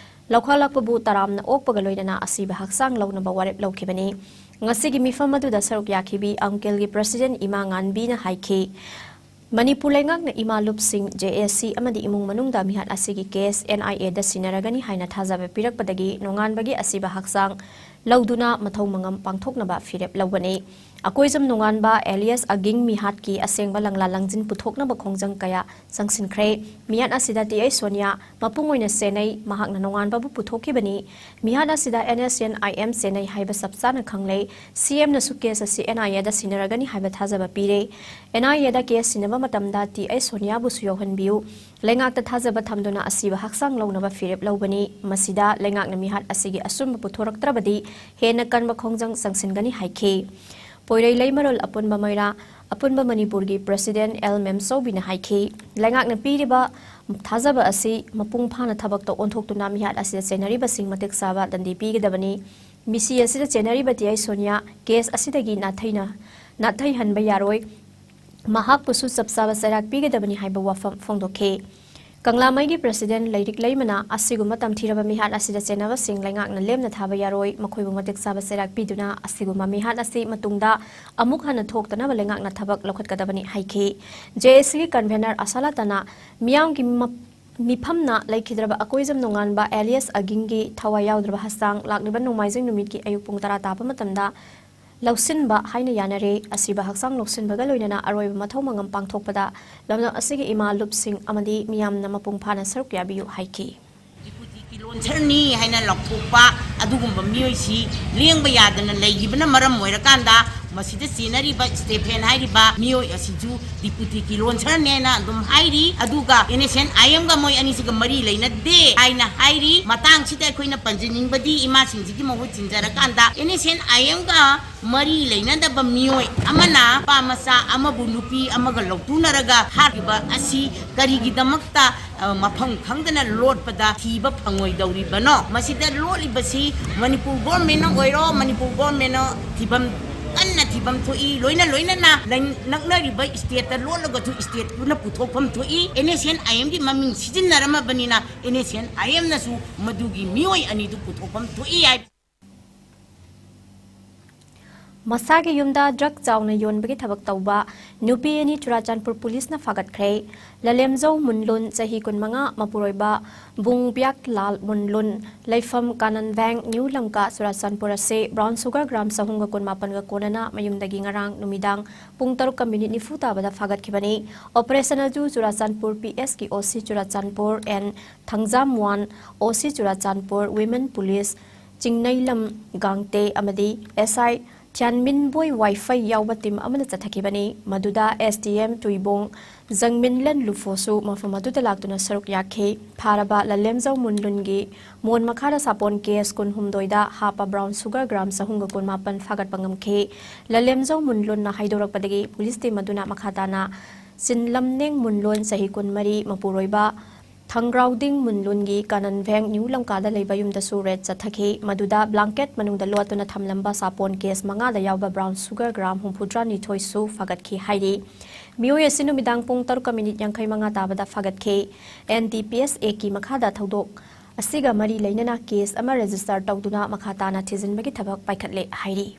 ꯂꯧꯈꯠꯂꯛꯄꯕꯨ ꯇꯔꯥꯝꯅ ꯑꯣꯛꯄꯒ ꯂꯣꯏꯅꯅ ꯑꯁꯤꯕ ꯍꯛꯆꯥꯡ ꯂꯧꯅꯕ ꯋꯥꯔꯦꯞ ꯂꯧꯈꯤꯕꯅꯤ꯫ ꯉꯁꯤꯒꯤ ꯃꯤꯐꯝ ꯑꯗꯨꯗ ꯁꯔꯨꯛ ꯌꯥꯈꯤꯕꯤ ꯑꯪꯀꯦꯜꯒꯤ president ꯏꯃꯥ ꯉꯥꯟꯕꯤꯅ ꯍꯥꯏꯈꯤ, ꯃꯅꯤꯄꯨꯔ ꯂꯩꯉꯥꯛꯅ ꯏꯃꯥ ꯂꯨꯞꯁꯤꯡ, J A C ꯑꯃꯗꯤ ꯏꯃꯨꯡ ꯃꯅꯨꯡꯗ ꯃꯤꯍꯥꯠ ꯑꯁꯤꯒꯤ case N I A ꯗ ꯁꯤꯟꯅꯔꯒꯅꯤ ꯍꯥꯏꯅ ꯊꯥꯖꯕ ꯄꯤꯔꯛꯄꯗꯒꯤ ꯅꯣꯡꯉꯥꯟꯕꯒꯤ ꯑꯁꯤꯕ ꯍꯛꯆꯥꯡ ꯂꯧꯗꯨꯅ ꯃꯊꯧ ꯃꯉꯝ ꯄꯥꯡꯊꯣꯛꯅꯕ ꯐꯤꯔꯦꯞ ꯂꯧꯕꯅꯤ꯫ ꯑꯀꯣꯏꯖꯝ ꯅꯣꯡꯉꯥꯟꯕ alias ꯑꯒꯤꯡ ꯃꯤꯍꯥꯠꯀꯤ ꯑꯁꯦꯡꯕ ꯂꯪꯂꯥ ꯂꯪꯖꯤꯟ ꯄꯨꯊꯣꯛꯅꯕ ꯈꯣꯡꯖꯪ ꯀꯌꯥ ꯆꯪꯁꯤꯟꯈ꯭ꯔꯦ꯫ ꯃꯤꯍꯥꯠ ꯑꯁꯤꯗ T I ꯁꯣꯅꯤꯌꯥ ꯃꯄꯨꯡ ꯑꯣꯏꯅ ꯆꯦꯟꯅꯩ, ꯃꯍꯥꯛꯅ ꯅꯣꯡꯉꯥꯟꯕꯕꯨ ꯄꯨꯊꯣꯛꯈꯤꯕꯅꯤ꯫ ꯃꯤꯍꯥꯠ ꯑꯁꯤꯗ N S N I M ꯆꯦꯟꯅꯩ ꯍꯥꯏꯕ ꯆꯞ ꯆꯥꯅ ꯈꯪꯂꯦ꯫ C M ꯅꯁꯨ case ꯑꯁꯤ N I A ꯗ ꯁꯤꯟꯅꯔꯒꯅꯤ ꯍꯥꯏꯕ ꯊꯥꯖꯕ ꯄꯤꯔꯦ꯫ N I A the case ꯁꯤꯟꯅꯕ ꯃꯇꯝꯗ T I ꯁꯣꯅꯤꯌꯥꯕꯨꯁꯨ ꯌꯥꯎꯍꯟꯕꯤꯌꯨ꯫ ꯂꯩꯉꯥꯛꯇ ꯊꯥꯖꯕ ꯊꯝꯗꯨꯅ ꯑꯁꯤꯕ ꯍꯛꯆꯥꯡ ꯂꯧꯅꯕ ꯐꯤꯔꯦꯞ ꯂꯧꯕꯅꯤ꯫ ꯃꯁꯤꯗ ꯂꯩꯉꯥꯛꯅ ꯃꯤꯍꯥꯠ ꯑꯁꯤꯒꯤ ꯑꯆꯨꯝꯕ ꯄꯨꯊꯣꯔꯛꯇ꯭ꯔꯕꯗꯤ ꯍꯦꯟꯅ ꯀꯟꯕ ꯈꯣꯡꯖꯪ ꯆꯪꯁꯤꯟꯒꯅꯤ ꯍꯥꯏꯈꯤ꯫ ꯄꯣꯏꯔꯩ ꯂꯩꯃꯔꯣꯜ ꯑꯄꯨꯟꯕ ꯃꯩꯔꯥ ꯑꯄꯨꯟꯕ ꯃꯅꯤꯄꯨꯔꯒꯤ ꯄ꯭ꯔꯁꯤꯗꯦꯟ ꯑꯦꯜ ꯃꯦꯝꯆꯧꯕꯤꯅ ꯍꯥꯏꯈꯤ꯫ ꯂꯩꯉꯥꯛꯅ ꯄꯤꯔꯤꯕ ꯊꯥꯖꯕ ꯑꯁꯤ ꯃꯄꯨꯡ ꯐꯥꯅ ꯊꯕꯛꯇ ꯑꯣꯟꯊꯣꯛꯇꯨꯅ ꯃꯤꯍꯥꯠ ꯑꯁꯤꯗ ꯆꯦꯟꯅꯔꯤꯕꯁꯤꯡ ꯃꯇꯤꯛ ꯆꯥꯕ ꯗꯟꯗꯤ ꯄꯤꯒꯗꯕꯅꯤ꯫ ꯃꯤꯁꯤ ꯑꯁꯤꯗ ꯆꯦꯟꯅꯔꯤꯕ ꯇꯤ ꯑꯥꯏ ꯁꯣꯅꯤꯌꯥ ꯀꯦꯁ ꯑꯁꯤꯗꯒꯤ ꯅꯥꯊꯩꯅ ꯅꯥꯊꯩꯍꯟꯕ ꯌꯥꯔꯣꯏ꯫ ꯃꯍꯥꯛꯄꯨꯁꯨ ꯆꯞ ꯆꯥꯕ ꯆꯩꯔꯥꯛ ꯄꯤꯒꯗꯕꯅꯤ ꯍꯥꯏꯕ ꯋꯥꯐꯝ ꯐꯣꯡꯗꯣꯛꯈꯤ꯫ ꯀꯪꯂꯥꯃꯩꯒꯤ ꯄ꯭ꯔꯁꯤꯗꯦꯟ ꯂꯩꯔꯤꯛ ꯂꯩꯃꯅ ꯑꯁꯤꯒꯨꯝꯕ ꯇꯝꯊꯤꯔꯕ ꯃꯤꯍꯥꯠ ꯑꯁꯤꯗ ꯆꯦꯟꯅꯕꯁꯤꯡ ꯂꯩꯉꯥꯛꯅ ꯂꯦꯝꯅ ꯊꯥꯕ ꯌꯥꯔꯣꯏ, ꯃꯈꯣꯏꯕꯨ ꯃꯇꯤꯛ ꯆꯥꯕ ꯆꯩꯔꯥꯛ ꯄꯤꯗꯨꯅ ꯑꯁꯤꯒꯨꯝꯕ ꯃꯤꯍꯥꯠ ꯑꯁꯤ ꯃꯇꯨꯡꯗ ꯑꯃꯨꯛ ꯍꯟꯅ ꯊꯣꯛꯇꯅꯕ ꯂꯩꯉꯥꯛꯅ ꯊꯕꯛ ꯂꯧꯈꯠꯀꯗꯕꯅꯤ ꯍꯥꯏꯈꯤ꯫ ꯖꯦ ꯑꯦ ꯁꯤꯒꯤ ꯀꯟꯚꯦꯅꯔ ꯑꯁꯥꯂꯥꯇꯅ ꯃꯤꯌꯥꯝꯒꯤ ꯃ-, ꯃꯤꯐꯝꯅ ꯂꯩꯈꯤꯗ꯭ꯔꯕ ꯑꯀꯣꯏꯖꯝ ꯅꯣꯡꯉꯥꯟꯕ alias ꯑꯒꯤꯡꯒꯤ ꯊꯋꯥꯏ ꯌꯥꯎꯗ꯭ꯔꯕ ꯍꯛꯆꯥꯡ ꯂꯥꯛꯂꯤꯕ ꯅꯣꯡꯃꯥꯏꯖꯤꯡ ꯅꯨꯃꯤꯠꯀꯤ ꯑꯌꯨꯛ ꯄꯨꯡ ꯇꯔꯥ ꯇꯥꯕ ꯃꯇꯝꯗ ꯂꯧꯁꯤꯟꯕ ꯍꯥꯏꯅ ꯌꯥꯅꯔꯦ꯫ ꯑꯁꯤꯕ ꯍꯛꯆꯥꯡ ꯂꯧꯁꯤꯟꯕꯒ ꯂꯣꯏꯅꯅ ꯑꯔꯣꯏꯕ ꯃꯊꯧ ꯃꯉꯝ ꯄꯥꯡꯊꯣꯛꯄꯗ ꯂꯝꯗꯝ ꯑꯁꯤꯒꯤ ꯏꯃꯥ ꯂꯨꯞꯁꯤꯡ ꯑꯃꯗꯤ ꯃꯤꯌꯥꯝꯅ ꯃꯄꯨꯡ ꯐꯥꯅ ꯁꯔꯨꯛ ꯌꯥꯕꯤꯌꯨ ꯍꯥꯏꯈꯤ꯫ ꯗꯤꯄꯨꯇꯤꯒꯤ ꯂꯣꯟꯁꯔꯅꯤ ꯍꯥꯏꯅ ꯂꯥꯎꯊꯣꯛꯄ ꯑꯗꯨꯒꯨꯝꯕ ꯃꯤꯑꯣꯏꯁꯤ ꯂꯦꯡꯕ ꯌꯥꯗꯅ ꯂꯩꯈꯤꯕꯅ ꯃꯔꯝ ꯑꯣꯏꯔꯀꯥꯟꯗ ꯃꯁꯤꯗ ꯆꯦꯟꯅꯔꯤꯕ ꯁ꯭ꯇꯦꯐꯦꯟ ꯍꯥꯏꯔꯤꯕ ꯃꯤꯑꯣꯏ ꯑꯁꯤꯁꯨ ꯗꯤꯄꯨꯇꯤꯒꯤ ꯂꯣꯟꯁꯔꯅꯦꯅ ꯑꯗꯨꯝ ꯍꯥꯏꯔꯤ꯫ ꯑꯗꯨꯒ ꯑꯦꯟ ꯑꯦꯁ ꯑꯦꯟ ꯑꯥꯏ ꯑꯦꯝꯒ ꯃꯣꯏ ꯑꯅꯤꯁꯤꯒ ꯃꯔꯤ ꯂꯩꯅꯗꯦ ꯍꯥꯏꯅ ꯍꯥꯏꯔꯤ꯫ ꯃꯇꯥꯡꯁꯤꯗ ꯑꯩꯈꯣꯏꯅ ꯄꯟꯖꯅꯤꯡꯕꯗꯤ ꯏꯃꯥꯁꯤꯡꯁꯤꯒꯤ ꯃꯍꯨꯠ ꯁꯤꯟꯖꯔꯀꯥꯟꯗ ꯑꯦꯟ ꯑꯦꯁ ꯑꯦꯟ ꯑꯥꯏ ꯑꯦꯝꯒ ꯃꯔꯤ ꯂꯩꯅꯗꯕ ꯃꯤꯑꯣꯏ ꯑꯃꯅ ꯅꯨꯄꯥ ꯃꯆꯥ ꯑꯃꯕꯨ ꯅꯨꯄꯤ ꯑꯃꯒ ꯂꯧꯇꯨꯅꯔꯒ ꯍꯥꯠꯈꯤꯕ ꯑꯁꯤ ꯀꯔꯤꯒꯤꯗꯃꯛꯇ, ꯑ, ꯃꯐꯝ ꯈꯪꯗꯅ ꯂꯣꯠꯄꯗ ꯊꯤꯕ ꯐꯪꯉꯣꯏꯗꯧꯔꯤꯕꯅꯣ? ꯃꯁꯤꯗ ꯂꯣꯠꯂꯤꯕꯁꯤ ꯃꯅꯤꯄꯨꯔ ꯒꯣꯔꯃꯦꯟꯅ ꯑꯣꯏꯔꯣ, ꯃꯅꯤꯄꯨꯔ ꯒꯣꯔꯃꯦꯟꯅ ꯊꯤꯐꯝ, ꯀꯟꯅ ꯊꯤꯐꯝ ꯊꯣꯛꯏ꯫ ꯂꯣꯏꯅ ꯂꯣꯏꯅꯅ ꯂꯩ-, ꯅꯛꯅꯔꯤꯕ ꯁ꯭ꯇꯦꯠꯇ ꯂꯣꯠꯂꯒꯁꯨ ꯁ꯭ꯇꯦꯠꯇꯨꯅ ꯄꯨꯊꯣꯛꯐꯝ ꯊꯣꯛꯏ꯫ ꯑꯦꯟ ꯑꯦꯁ ꯑꯦꯟ ꯑꯥꯏ ꯑꯦꯝꯒꯤ ꯃꯃꯤꯡ ꯁꯤꯖꯤꯟꯅꯔꯝꯃꯕꯅꯤꯅ ꯑꯦꯟ ꯑꯦꯁ ꯑꯦꯟ ꯑꯥꯏ ꯑꯦꯝꯅꯁꯨ ꯃꯗꯨꯒꯤ ꯃꯤꯑꯣꯏ ꯑꯅꯤꯗꯨ ꯄꯨꯊꯣꯛꯐꯝ ꯊꯣꯛꯏ ꯍꯥꯏ꯫ ꯃꯁꯥꯒꯤ ꯌꯨꯝꯗ ꯗ꯭ꯔꯒ ꯆꯥꯎꯅ ꯌꯣꯟꯕꯒꯤ ꯊꯕꯛ ꯇꯧꯕ ꯅꯨꯄꯤ ꯑꯅꯤ ꯆꯨꯔꯥꯆꯥꯟꯄꯨꯔ ꯄꯨꯂꯤꯁꯅ ꯐꯥꯒꯠꯈ꯭ꯔꯦ꯫ ꯂꯂꯦꯝꯖꯧ ꯃꯨꯟꯂꯨꯟ, ꯆꯍꯤ ꯀꯨꯟꯃꯉꯥ, ꯃꯄꯨꯔꯣꯏꯕ ꯕꯨꯡꯕ꯭ꯌꯥꯛ ꯂꯥꯜ ꯃꯨꯟꯂꯨꯟ, ꯂꯩꯐꯝ ꯀꯥꯅꯟ ꯕꯦꯡ, ꯅ꯭ꯌꯨ ꯂꯪꯀꯥ, ꯆꯨꯔꯥꯆꯥꯟꯄꯨꯔ ꯑꯁꯤ ꯕ꯭ꯔꯥꯎꯟ ꯁꯨꯒꯔ ꯒ꯭ꯔꯥꯝ ꯆꯍꯨꯝꯒ ꯀꯨꯟꯃꯥꯄꯟꯒ ꯀꯣꯟꯅꯅ ꯃꯌꯨꯝꯗꯒꯤ ꯉꯔꯥꯡ ꯅꯨꯃꯤꯗꯥꯡ ꯄꯨꯡ ꯇꯔꯨꯛꯀ ꯃꯤꯅꯤꯠ ꯅꯤꯐꯨ ꯇꯥꯕꯗ ꯐꯥꯒꯠꯈꯤꯕꯅꯤ꯫ ꯑꯣꯄꯔꯦꯁꯟ ꯑꯗꯨ ꯆꯨꯔꯥꯆꯥꯟꯄꯨꯔ ꯄꯤ ꯑꯦꯁꯀꯤ ꯑꯣ ꯁꯤ ꯆꯨꯔꯥꯆꯥꯟꯄꯨꯔ ꯑꯦꯟ ꯊꯪꯖꯥꯝꯋꯥꯟ, ꯑꯣ ꯁꯤ ꯆꯨꯔꯥꯆꯥꯟꯄꯨꯔ ꯋꯤꯃꯦꯟ ꯄꯨꯂꯤꯁ ꯆꯤꯡꯅꯩꯂꯝ ꯒꯥꯡꯇꯦ ꯑꯃꯗꯤ ꯑꯦꯁ ꯑꯥꯏ ꯊ꯭ꯌꯥꯟꯃꯤꯟꯕꯣꯏ ꯋꯥꯏꯐꯩ ꯌꯥꯎꯕ ꯇꯤꯝ ꯑꯃꯅ ꯆꯠꯊꯈꯤꯕꯅꯤ꯫ ꯃꯗꯨꯗ ꯑꯦꯁ ꯗꯤ ꯑꯦꯝ ꯇꯨꯏꯕꯣꯡ ꯖꯪꯃꯤꯟꯂꯟ ꯂꯨꯐꯣꯁꯨ ꯃꯐꯝ ꯑꯗꯨꯗ ꯂꯥꯛꯇꯨꯅ ꯁꯔꯨꯛ ꯌꯥꯈꯤ꯫ ꯐꯥꯔꯕ ꯂꯂꯦꯝꯖꯧ ꯃꯨꯟꯂꯨꯟꯒꯤ ꯃꯣꯟ ꯃꯈꯥꯗ ꯁꯥꯄꯣꯟ ꯀꯦꯁ ꯀꯨꯟꯍꯨꯝꯗꯣꯏꯗ ꯍꯥꯞꯄ ꯕ꯭ꯔꯥꯎꯟ ꯁꯨꯒꯔ ꯒ꯭ꯔꯥꯝ ꯆꯍꯨꯝꯒ ꯀꯨꯟꯃꯥꯄꯟ ꯐꯥꯒꯠꯄ ꯉꯝꯈꯤ꯫ ꯂꯂꯦꯝꯖꯧ ꯃꯨꯟꯂꯨꯟꯅ ꯍꯥꯏꯗꯣꯔꯛꯄꯗꯒꯤ ꯄꯨꯂꯤꯁ ꯇꯤꯝ ꯑꯗꯨꯅ ꯃꯈꯥ ꯇꯥꯅ ꯆꯤꯟꯂꯝꯅꯦꯡ ꯃꯨꯟꯂꯨꯟ, ꯆꯍꯤ ꯀꯨꯟꯃꯔꯤ, ꯃꯄꯨꯔꯣꯏꯕ ꯊꯪꯒ꯭ꯔꯥꯎꯗꯤꯡ ꯃꯨꯟꯂꯨꯟꯒꯤ ꯀꯥꯅꯟꯚꯦꯡ ꯅ꯭ꯌꯨ ꯂꯝꯀꯥꯗ ꯂꯩꯕ ꯌꯨꯝꯗꯁꯨ ꯔꯦꯗ ꯆꯠꯊꯈꯤ꯫ ꯃꯗꯨꯗ ꯕ꯭ꯂꯥꯡꯀꯦꯠ ꯃꯅꯨꯡꯗ ꯂꯣꯠꯇꯨꯅ ꯊꯝꯂꯝꯕ ꯁꯥꯄꯣꯟ ꯀꯦꯁ ꯃꯉꯥꯗ ꯌꯥꯎꯕ ꯕ꯭ꯔꯥꯎꯟ ꯁꯨꯒꯔ ꯒ꯭ꯔꯥꯝ ꯍꯨꯝꯐꯨꯇꯔꯥꯅꯤꯊꯣꯏꯁꯨ ꯐꯥꯒꯠꯈꯤ ꯍꯥꯏꯔꯤ꯫ ꯃꯤꯑꯣꯏ ꯑꯁꯤ ꯅꯨꯃꯤꯗꯥꯡ ꯄꯨꯡ ꯇꯔꯨꯛꯀ ꯃꯤꯅꯤꯠ ꯌꯥꯡꯈꯩ ꯃꯉꯥ ꯇꯥꯕꯗ ꯐꯥꯒꯠꯈꯤ꯫ ꯑꯦꯟ ꯗꯤ ꯄꯤ ꯑꯦꯁ ꯑꯦꯛꯀꯤ ꯃꯈꯥꯗ ꯊꯧꯗꯣꯛ ꯑꯁꯤꯒ ꯃꯔꯤ ꯂꯩꯅꯅ ꯀꯦꯁ ꯑꯃ ꯔꯦꯖꯤꯁꯇꯔ ꯇꯧꯗꯨꯅ ꯃꯈꯥ ꯇꯥꯅ ꯊꯤꯖꯤꯟꯕꯒꯤ ꯊꯕꯛ ꯄꯥꯏꯈꯠꯂꯦ ꯍꯥꯏꯔꯤ꯫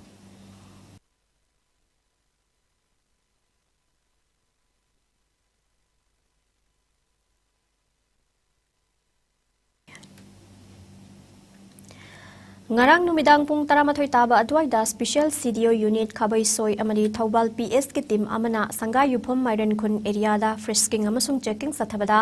ꯉꯔꯥꯡ ꯅꯨꯃꯤꯗꯥꯡ ꯄꯨꯡ ꯇꯔꯥꯃꯥꯊꯣꯏ ꯇꯥꯕ ꯑꯗꯨꯋꯥꯏꯗ Special C D O Unit ꯈꯥꯕꯩꯁꯣꯏ ꯑꯃꯗꯤ ꯊꯧꯕꯥꯜ P S ꯀꯤ ꯇꯤꯝ ꯑꯃꯅ ꯁꯪꯒꯥꯏ ꯌꯨꯝꯐꯝ ꯃꯥꯏꯔꯦꯟ ꯈꯨꯟ ꯑꯦꯔꯤꯌꯥꯗ ꯐ꯭ꯔꯤꯁꯀꯤꯡ ꯑꯃꯁꯨꯡ ꯆꯦꯀꯤꯡ ꯆꯠꯊꯕꯗ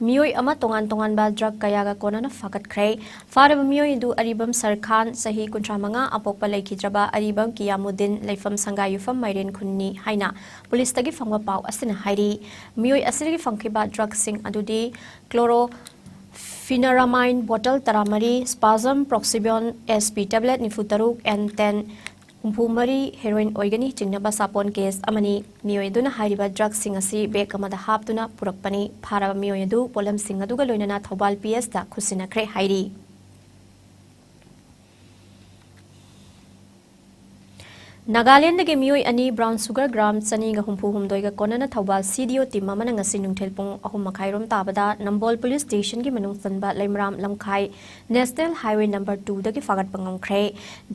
ꯃꯤꯑꯣꯏ ꯑꯃ ꯇꯣꯉꯥꯟ ꯇꯣꯉꯥꯟꯕ ꯗ꯭ꯔꯒ ꯀꯌꯥꯒ ꯀꯣꯟꯅꯅ ꯐꯥꯒꯠꯈ꯭ꯔꯦ꯫ ꯐꯥꯔꯕ ꯃꯤꯑꯣꯏ ꯑꯗꯨ ꯑꯔꯤꯕꯝ ꯁꯔꯈꯥꯟ, ꯆꯍꯤ ꯀꯨꯟꯊ꯭ꯔꯥ ꯃꯉꯥ, ꯑꯄꯣꯛꯄ ꯂꯩꯈꯤꯗ꯭ꯔꯕ ꯑꯔꯤꯕꯝ ꯀꯤꯌꯥꯃꯨꯗꯤꯟ, ꯂꯩꯐꯝ ꯁꯪꯒꯥꯏ ꯌꯨꯝꯐꯝ ꯃꯥꯏꯔꯦꯟ ꯈꯨꯟꯅꯤ ꯍꯥꯏꯅ ꯄꯨꯂꯤꯁꯇꯒꯤ ꯐꯪꯕ ꯄꯥꯎ ꯑꯁꯤꯅ ꯍꯥꯏꯔꯤ꯫ ꯃꯤꯑꯣꯏ ꯑꯁꯤꯗꯒꯤ ꯐꯪꯈꯤꯕ ꯗ꯭ꯔꯒꯁꯤꯡ ꯑꯗꯨꯗꯤ chloro phenramine bottle ꯇꯔꯥꯃꯔꯤ, spasm proxibion S P tablet ꯅꯤꯐꯨꯇꯔꯨꯛ, N ten ꯍꯨꯝꯐꯨꯃꯔꯤ, heroin ꯑꯣꯏꯒꯅꯤ꯫ ꯆꯤꯡꯅꯕ ꯁꯥꯄꯣꯟ ꯀꯦꯁ ꯑꯃꯅꯤ꯫ ꯃꯤꯑꯣꯏ ꯑꯗꯨꯅ ꯍꯥꯏꯔꯤꯕ ꯗ꯭ꯔꯒꯁꯤꯡ ꯑꯁꯤ ꯕꯦꯒ ꯑꯃꯗ ꯍꯥꯞꯇꯨꯅ ꯄꯨꯔꯛꯄꯅꯤ꯫ ꯐꯥꯔꯕ ꯃꯤꯑꯣꯏ ꯑꯗꯨ ꯄꯣꯠꯂꯝꯁꯤꯡ ꯑꯗꯨꯒ ꯂꯣꯏꯅꯅ ꯊꯧꯕꯥꯜ P S ꯇ ꯈꯨꯠꯁꯤꯟꯅꯈ꯭ꯔꯦ ꯍꯥꯏꯔꯤ꯫ ꯅꯥꯒꯥꯂꯦꯟꯗꯒꯤ ꯃꯤꯑꯣꯏ ꯑꯅꯤ ꯕ꯭ꯔꯥꯎꯟ ꯁꯨꯒꯔ ꯒ꯭ꯔꯥꯝ ꯆꯅꯤꯒ ꯍꯨꯝꯐꯨ ꯍꯨꯝꯗꯣꯏꯒ ꯀꯣꯟꯅꯅ Thoubal C D O team ꯑꯃꯅ ꯉꯁꯤ ꯅꯨꯡꯊꯤꯜ ꯄꯨꯡ ꯑꯍꯨꯝ ꯃꯈꯥꯏꯔꯣꯝ ꯇꯥꯕꯗ ꯅꯝꯕꯣꯜ ꯄꯨꯂꯤꯁ ꯁ꯭ꯇꯦꯁꯟꯒꯤ ꯃꯅꯨꯡ ꯆꯟꯕ ꯂꯩꯃꯔꯥꯝ ꯂꯝꯈꯥꯏ ꯅꯦꯁꯅꯦꯜ ꯍꯥꯏꯋꯦ ꯅꯝꯕꯔ ꯇꯨꯗꯒꯤ ꯐꯥꯒꯠꯄ ꯉꯝꯈ꯭ꯔꯦ꯫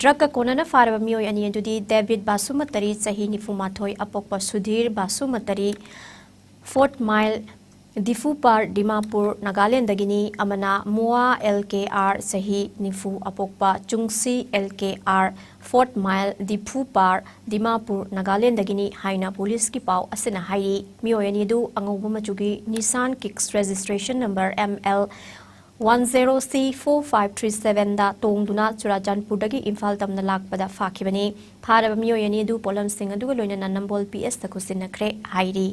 ꯗ꯭ꯔꯒꯀ ꯀꯣꯟꯅꯅ ꯐꯥꯔꯕ ꯃꯤꯑꯣꯏ ꯑꯅꯤ ꯑꯗꯨꯗꯤ ꯗꯦꯕꯤꯠ ꯕꯥꯁꯨꯃꯇꯔꯤ, ꯆꯍꯤ ꯅꯤꯐꯨꯃꯥꯊꯣꯏ, ꯑꯄꯣꯛꯄ ꯁꯨꯙꯤꯔ ꯕꯥꯁꯨꯃꯇꯔꯤ, ꯐꯣꯔꯠ ꯃꯥꯏꯜ, ꯗꯤꯐꯨꯄꯥꯔ, ꯗꯤꯃꯥꯄꯨꯔ, ꯅꯥꯒꯥꯂꯦꯟꯗꯒꯤꯅꯤ, ꯑꯃꯅ ꯃꯣꯋꯥ L K R, ꯆꯍꯤ ꯅꯤꯐꯨ, ꯑꯄꯣꯛꯄ ꯆꯨꯡꯁꯤ L K R, fourth mile, Diphupar, Dimapur, ꯅꯥꯒꯥꯂꯦꯟꯗꯒꯤꯅꯤ ꯍꯥꯏꯅ ꯄꯨꯂꯤꯁꯀꯤ ꯄꯥꯎ ꯑꯁꯤꯅ ꯍꯥꯏꯔꯤ꯫ ꯃꯤꯑꯣꯏ ꯑꯅꯤ ꯑꯗꯨ ꯑꯉꯧꯕ ꯃꯆꯨꯒꯤ Nissan kicks registration number M L One zero C four five three seven ꯗ ꯇꯣꯡꯗꯨꯅ ꯆꯨꯔꯥꯆꯥꯟꯄꯨꯔꯗꯒꯤ ꯏꯝꯐꯥꯜ ꯇꯝꯅ ꯂꯥꯛꯄꯗ ꯐꯥꯈꯤꯕꯅꯤ꯫ ꯐꯥꯔꯕ ꯃꯤꯑꯣꯏ ꯑꯅꯤ ꯑꯗꯨ ꯄꯣꯠꯂꯝꯁꯤꯡ ꯑꯗꯨꯒ ꯂꯣꯏꯅꯅ ꯅꯝꯕꯣꯜ P S ꯇ ꯈꯨꯠꯁꯤꯟꯅꯈ꯭ꯔꯦ ꯍꯥꯏꯔꯤ꯫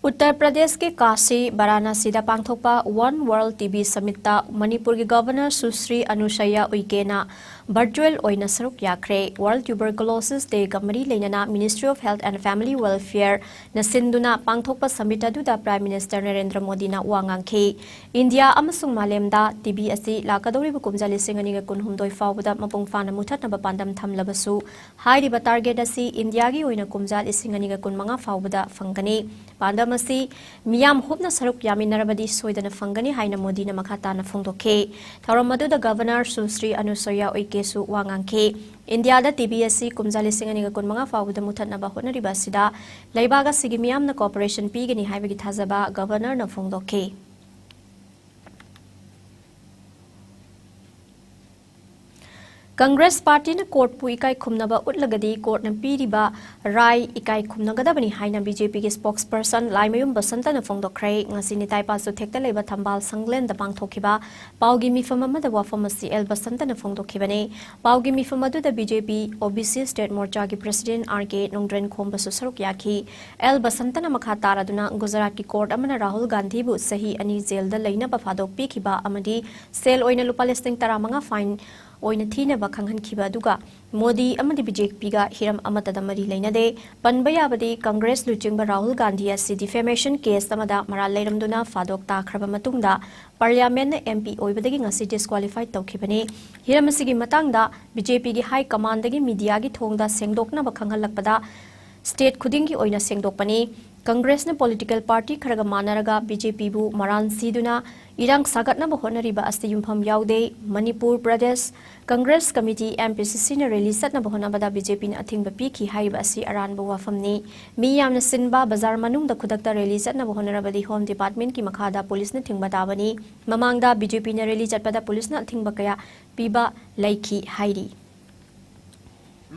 ꯎꯠꯇꯔ ꯄ꯭ꯔꯗꯦꯁꯀꯤ ꯀꯥꯁꯤ ꯕꯔꯥꯅꯥꯁꯤꯗ ꯄꯥꯡꯊꯣꯛꯄ One World T B Summitꯇ ꯃꯅꯤꯄꯨꯔꯒꯤ ꯒꯚꯔꯅꯔ ꯁꯨꯁ꯭ꯔꯤ ꯑꯅꯨꯁꯩꯌꯥ ꯎꯏꯀꯦꯅ ꯚꯔꯆꯨꯑꯦꯜ ꯑꯣꯏꯅ ꯁꯔꯨꯛ ꯌꯥꯈ꯭ꯔꯦ꯫ World Tuberculosis Dayꯒ ꯃꯔꯤ ꯂꯩꯅꯅ Ministry of Health and Family Welfareꯅ ꯁꯤꯟꯗꯨꯅ ꯄꯥꯡꯊꯣꯛꯄ summit ꯑꯗꯨꯗ Prime Minister ꯅꯔꯦꯟꯗ꯭ꯔ ꯃꯣꯗꯤꯅ ꯋꯥ ꯉꯥꯡꯈꯤ꯫ ꯏꯟꯗꯤꯌꯥ ꯑꯃꯁꯨꯡ ꯃꯥꯂꯦꯝꯗ T B ꯑꯁꯤ ꯂꯥꯛꯀꯗꯧꯔꯤꯕ ꯀꯨꯝꯖꯥ ꯂꯤꯁꯤꯡ ꯑꯅꯤꯒ ꯀꯨꯟꯍꯨꯝꯗꯣꯏ ꯐꯥꯎꯕꯗ ꯃꯄꯨꯡ ꯐꯥꯅ ꯃꯨꯊꯠꯅꯕ ꯄꯥꯟꯗꯝ ꯊꯝꯂꯕꯁꯨ, ꯍꯥꯏꯔꯤꯕ target ꯑꯁꯤ ꯏꯟꯗꯤꯌꯥꯒꯤ ꯑꯣꯏꯅ ꯀꯨꯝꯖꯥ ꯂꯤꯁꯤꯡ ꯑꯅꯤꯒ ꯀꯨꯟꯃꯉꯥ ꯐꯥꯎꯕꯗ ꯐꯪꯒꯅꯤ꯫ ꯄꯥꯟꯗꯝ ꯑꯁꯤ ꯃꯤꯌꯥꯝ ꯍꯨꯞꯅ ꯁꯔꯨꯛ ꯌꯥꯃꯤꯟꯅꯔꯕꯗꯤ ꯁꯣꯏꯗꯅ ꯐꯪꯒꯅꯤ ꯍꯥꯏꯅ ꯃꯣꯗꯤꯅ ꯃꯈꯥ ꯇꯥꯅ ꯐꯣꯡꯗꯣꯛꯈꯤ꯫ ꯊꯧꯔꯝ ꯑꯗꯨꯗ ꯒꯚꯔꯅꯔ ꯁꯨꯁ꯭ꯔꯤ ꯑꯅꯨꯁꯨꯌꯥ ꯎꯏꯀꯦꯁꯨ ꯋꯥ ꯉꯥꯡꯈꯤ꯫ ꯏꯟꯗꯤꯌꯥꯗ T B ꯑꯁꯤ ꯀꯨꯝꯖꯥ ꯂꯤꯁꯤꯡ ꯑꯅꯤꯒ ꯀꯨꯟꯃꯉꯥ ꯐꯥꯎꯕꯗ ꯃꯨꯊꯠꯅꯕ ꯍꯣꯠꯅꯔꯤꯕ ꯑꯁꯤꯗ ꯂꯩꯕꯥꯛ ꯑꯁꯤꯒꯤ ꯃꯤꯌꯥꯝꯅ cooperation ꯄꯤꯒꯅꯤ ꯍꯥꯏꯕꯒꯤ ꯊꯥꯖꯕ ꯒꯚꯔꯅꯔꯅ ꯐꯣꯡꯗꯣꯛꯈꯤ꯫ ꯀꯪꯒ꯭ꯔꯦꯁ ꯄꯥꯔꯇꯤꯅ ꯀꯣꯔꯠꯄꯨ ꯏꯀꯥꯏ ꯈꯨꯝꯅꯕ ꯎꯠꯂꯒꯗꯤ ꯀꯣꯔꯠꯅ ꯄꯤꯔꯤꯕ ꯔꯥꯏ ꯏꯀꯥꯏ ꯈꯨꯝꯅꯒꯗꯕꯅꯤ ꯍꯥꯏꯅ B J P ꯒꯤ spokesperson ꯂꯥꯏꯃꯌꯨꯝ ꯕꯁꯟꯇꯅ ꯐꯣꯡꯗꯣꯛꯈ꯭ꯔꯦ꯫ ꯉꯁꯤ ꯅꯤꯇꯥꯏ ꯄꯥꯁꯨꯊꯦꯛꯇ ꯂꯩꯕ ꯊꯝꯕꯥꯜ ꯁꯪꯂꯦꯟꯗ ꯄꯥꯡꯊꯣꯛꯈꯤꯕ ꯄꯥꯎꯒꯤ ꯃꯤꯐꯝ ꯑꯃꯗ ꯋꯥꯐꯝ ꯑꯁꯤ ꯑꯦꯜ ꯕꯁꯟꯇꯅ ꯐꯣꯡꯗꯣꯛꯈꯤꯕꯅꯤ꯫ ꯄꯥꯎꯒꯤ ꯃꯤꯐꯝ ꯑꯗꯨꯗ B J P O B C State ꯃꯣꯔꯆꯥꯒꯤ president R K ꯅꯣꯡꯗ꯭ꯔꯦꯟ ꯈꯣꯝꯕꯁꯨ ꯁꯔꯨꯛ ꯌꯥꯈꯤ꯫ ꯑꯦꯜ ꯕꯁꯟꯇꯅ ꯃꯈꯥ ꯇꯥꯔꯗꯨꯅ ꯒꯨꯖꯔꯥꯠꯀꯤ ꯀꯣꯔꯠ ꯑꯃꯅ ꯔꯥꯍꯨꯜ ꯒꯥꯟꯙꯤꯕꯨ ꯆꯍꯤ ꯑꯅꯤ ꯖꯦꯜꯗ ꯂꯩꯅꯕ ꯐꯥꯗꯣꯛꯄꯤꯈꯤꯕ ꯑꯃꯗꯤ ꯁꯦꯜ ꯑꯣꯏꯅ ꯂꯨꯄꯥ ꯂꯤꯁꯤꯡ ꯇꯔꯥꯃꯉꯥ fine ꯑꯣꯏꯅ ꯊꯤꯅꯕ ꯈꯪꯍꯟꯈꯤꯕ ꯑꯗꯨꯒ ꯃꯣꯗꯤ ꯑꯃꯗꯤ B J P ꯒ ꯍꯤꯔꯝ ꯑꯃꯠꯇꯗ ꯃꯔꯤ ꯂꯩꯅꯗꯦ꯫ ꯄꯟꯕ ꯌꯥꯕꯗꯤ ꯀꯪꯒ꯭ꯔꯦꯁ ꯂꯨꯆꯤꯡꯕ ꯔꯥꯍꯨꯜ ꯒꯥꯟꯙꯤ ꯑꯁꯤ defamation case ꯑꯃꯗ ꯃꯔꯥꯜ ꯂꯩꯔꯝꯗꯨꯅ ꯐꯥꯗꯣꯛ ꯇꯥꯈ꯭ꯔꯕ ꯃꯇꯨꯡꯗ Parliamentꯅ M P ꯑꯣꯏꯕꯗꯒꯤ ꯉꯁꯤ disqualify ꯇꯧꯈꯤꯕꯅꯤ꯫ ꯍꯤꯔꯝ ꯑꯁꯤꯒꯤ ꯃꯇꯥꯡꯗ B J P ꯒꯤ high commandꯗꯒꯤ mediaꯒꯤ ꯊꯣꯡꯗ ꯁꯦꯡꯗꯣꯛꯅꯕ ꯈꯪꯍꯜꯂꯛꯄꯗ state ꯈꯨꯗꯤꯡꯒꯤ ꯑꯣꯏꯅ ꯁꯦꯡꯗꯣꯛꯄꯅꯤ꯫ ꯀꯪꯒ꯭ꯔꯦꯁꯅ ꯄꯣꯂꯤꯇꯤꯀꯦꯜ ꯄꯥꯔꯇꯤ ꯈꯔꯒ ꯃꯥꯟꯅꯔꯒ ꯕꯤ ꯖꯦ ꯄꯤꯕꯨ ꯃꯔꯥꯜ ꯁꯤꯗꯨꯅ ꯏꯔꯥꯡ ꯁꯥꯒꯠꯅꯕ ꯍꯣꯠꯅꯔꯤꯕ ꯑꯁꯤ ꯌꯨꯝꯐꯝ ꯌꯥꯎꯗꯦ꯫ Manipur Pradesh Congress committee, M P ꯁꯤ ꯁꯤꯅ ꯔꯦꯂꯤ ꯆꯠꯅꯕ ꯍꯣꯠꯅꯕꯗ ꯕꯤ ꯖꯦ ꯄꯤꯅ ꯑꯊꯤꯡꯕ ꯄꯤꯈꯤ ꯍꯥꯏꯔꯤꯕ ꯑꯁꯤ ꯑꯔꯥꯟꯕ ꯋꯥꯐꯝꯅꯤ꯫ ꯃꯤ ꯌꯥꯝꯅ ꯆꯤꯟꯕ ꯕꯖꯥꯔ ꯃꯅꯨꯡꯗ ꯈꯨꯗꯛꯇ ꯔꯦꯂꯤ ꯆꯠꯅꯕ ꯍꯣꯠꯅꯔꯕꯗꯤ ꯍꯣꯝ ꯗꯤꯄꯥꯔꯠꯃꯦꯟꯠꯀꯤ ꯃꯈꯥꯗ ꯄꯨꯂꯤꯁꯅ ꯊꯤꯡꯕ ꯇꯥꯕꯅꯤ꯫ ꯃꯃꯥꯡꯗ ꯕꯤ ꯖꯦ ꯄꯤꯅ ꯔꯦꯂꯤ ꯆꯠꯄꯗ ꯄꯨꯂꯤꯁꯅ ꯑꯊꯤꯡꯕ ꯀꯌꯥ ꯄꯤꯕ ꯂꯩꯈꯤ ꯍꯥꯏꯔꯤ꯫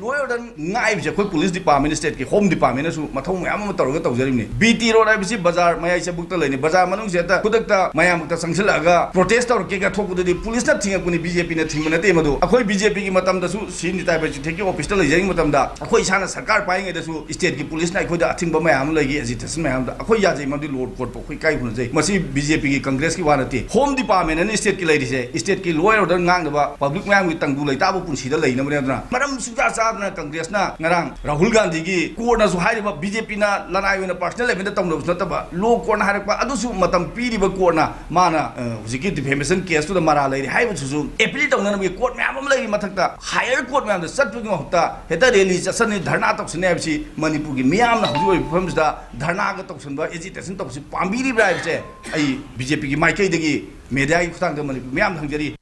Law and order ꯉꯥꯛꯏꯕꯁꯦ ꯑꯩꯈꯣꯏ ꯄꯨꯂꯤꯁ ꯗꯤꯄꯥꯔꯠꯃꯦꯟ, ꯁ꯭ꯇꯦꯠꯀꯤ ꯍꯣꯝ ꯗꯤꯄꯥꯔꯠꯃꯦꯟꯅꯁꯨ ꯃꯊꯧ ꯃꯌꯥꯝ ꯑꯃ ꯇꯧꯔꯒ ꯇꯧꯖꯔꯤꯕꯅꯤ꯫ ꯕꯤ ꯇꯤ ꯔꯣꯗ ꯍꯥꯏꯕꯁꯤ ꯕꯖꯥꯔ ꯃꯌꯥꯏ ꯆꯕꯨꯛꯇ ꯂꯩꯅꯤ꯫ ꯕꯖꯥꯔ ꯃꯅꯨꯡꯁꯤꯗ ꯈꯨꯗꯛꯇ ꯃꯌꯥꯝ ꯈꯛꯇ ꯆꯪꯁꯤꯜꯂꯛꯑꯒ ꯄ꯭ꯔꯣꯇꯦꯁ ꯇꯧꯔꯛꯀꯦꯒ ꯊꯣꯛꯄꯗꯨꯗꯤ ꯄꯨꯂꯤꯁꯅ ꯊꯤꯡꯉꯛꯄꯅꯤ, ꯕꯤ ꯖꯦ ꯄꯤꯅ ꯊꯤꯡꯕ ꯅꯠꯇꯦ꯫ ꯃꯗꯨ ꯑꯩꯈꯣꯏ ꯕꯤ ꯖꯦ ꯄꯤꯒꯤ ꯃꯇꯝꯗꯁꯨ ꯁꯤꯅꯤ ꯇꯥꯏꯕ ꯆꯤꯊꯦꯛꯀꯤ ꯑꯣꯐꯤꯁꯇ ꯂꯩꯖꯔꯤꯉꯩ ꯃꯇꯝꯗ ꯑꯩꯈꯣꯏ ꯏꯁꯥꯅ ꯁꯔꯀꯥꯔ ꯄꯥꯏꯔꯤꯉꯩꯗꯁꯨ ꯁ꯭ꯇꯦꯠꯀꯤ ꯄꯨꯂꯤꯁꯅ ꯑꯩꯈꯣꯏꯗ ꯑꯊꯤꯡꯕ ꯃꯌꯥꯝ ꯑꯃ ꯂꯩꯈꯤ, ꯑꯦꯖꯤꯇꯦꯁꯟ ꯃꯌꯥꯝꯗ꯫ ꯑꯩꯈꯣꯏ ꯌꯥꯖꯩ, ꯃꯗꯨ ꯂꯣ ꯀꯣꯔꯠꯄꯨ ꯑꯩꯈꯣꯏ ꯀꯥꯏ ꯍꯨꯅꯖꯩ꯫ ꯃꯁꯤ ꯕꯤ ꯖꯦ ꯄꯤꯒꯤ, ꯀꯪꯒ꯭ꯔꯦꯁꯀꯤ ꯋꯥ ꯅꯠꯇꯦ꯫ ꯍꯣꯝ ꯗꯤꯄꯥꯔꯠꯃꯦꯟ ꯑꯅꯤ ꯁ꯭ꯇꯦꯠꯀꯤ ꯂꯩꯔꯤꯁꯦ, ꯁ꯭ꯇꯦꯠꯀꯤ ꯂꯣ ꯑꯦꯟ ꯑꯣꯔꯗꯔ ꯉꯥꯛꯅꯕ, ꯄꯕ꯭ꯂꯤꯛ ꯃꯌꯥꯝꯒꯤ ꯇꯪꯗꯨ ꯂꯩꯇꯥꯕ ꯄꯨꯟꯁꯤꯗ ꯂꯩꯅꯕꯅꯦ꯫ ꯑꯗꯨꯅ ꯃꯔꯝ ꯁꯨꯡꯆꯥ ꯆꯥꯗꯅ ꯀꯪꯒ꯭ꯔꯦꯁꯅ ꯉꯔꯥꯡ ꯔꯥꯍꯨꯜ ꯒꯥꯟꯙꯤꯒꯤ ꯀꯣꯔꯠꯅꯁꯨ ꯍꯥꯏꯔꯤꯕ, ꯕꯤ ꯖꯦ ꯄꯤꯅ ꯂꯅꯥꯏ ꯑꯣꯏꯅ ꯄꯥꯔꯁꯅꯦꯜ ꯂꯦꯚꯦꯜꯗ ꯇꯧꯅꯕꯁꯨ ꯅꯠꯇꯕ, ꯂꯣ ꯀꯣꯔꯠꯅ ꯍꯥꯏꯔꯛꯄ ꯑꯗꯨꯁꯨ ꯃꯇꯝ ꯄꯤꯔꯤꯕ ꯀꯣꯔꯠꯅ, ꯃꯥꯅ, ꯑ, ꯍꯧꯖꯤꯛꯀꯤ ꯗꯤꯐꯦꯃꯦꯁꯟ ꯀꯦꯁꯇꯨꯗ ꯃꯔꯥꯜ ꯂꯩꯔꯦ ꯍꯥꯏꯕꯗꯨꯁꯨ ꯑꯦꯄꯤꯜ ꯇꯧꯅꯅꯕꯒꯤ ꯀꯣꯔꯠ ꯃꯌꯥꯝ ꯑꯃ ꯂꯩꯔꯤ꯫ ꯃꯊꯛꯇ ꯍꯥꯌꯔ ꯀꯣꯔꯠ ꯃꯌꯥꯝꯗ ꯆꯠꯄꯒꯤ ꯃꯍꯨꯠꯇ ꯍꯦꯛꯇ ꯔꯦꯂꯤ ꯆꯠꯁꯟꯅꯤ, ꯙꯔꯅꯥ ꯇꯧꯁꯟꯅꯤ ꯍꯥꯏꯕꯁꯤ ꯃꯅꯤꯄꯨꯔꯒꯤ ꯃꯤꯌꯥꯝꯅ ꯍꯧꯖꯤꯛ ꯑꯣꯏꯔꯤꯕ ꯐꯤꯕꯝꯁꯤꯗ ꯙꯔꯅꯥꯒ ꯇꯧꯁꯟꯕ, ꯑꯦꯖꯤꯇꯦꯁꯟ ꯇꯧꯕꯁꯤ ꯄꯥꯝꯕꯤꯔꯤꯕ꯭ꯔꯥ ꯍꯥꯏꯕꯁꯦ ꯑꯩ ꯕꯤ ꯖꯦ ꯄꯤꯒꯤ ꯃꯥꯏꯀꯩꯗꯒꯤ, ꯃꯦꯗꯤꯌꯥꯒꯤ ꯈꯨꯠꯊꯥꯡꯗ ꯃꯅꯤꯄꯨꯔ ꯃꯤꯌꯥꯝꯗ ꯍꯪꯖꯔꯤ꯫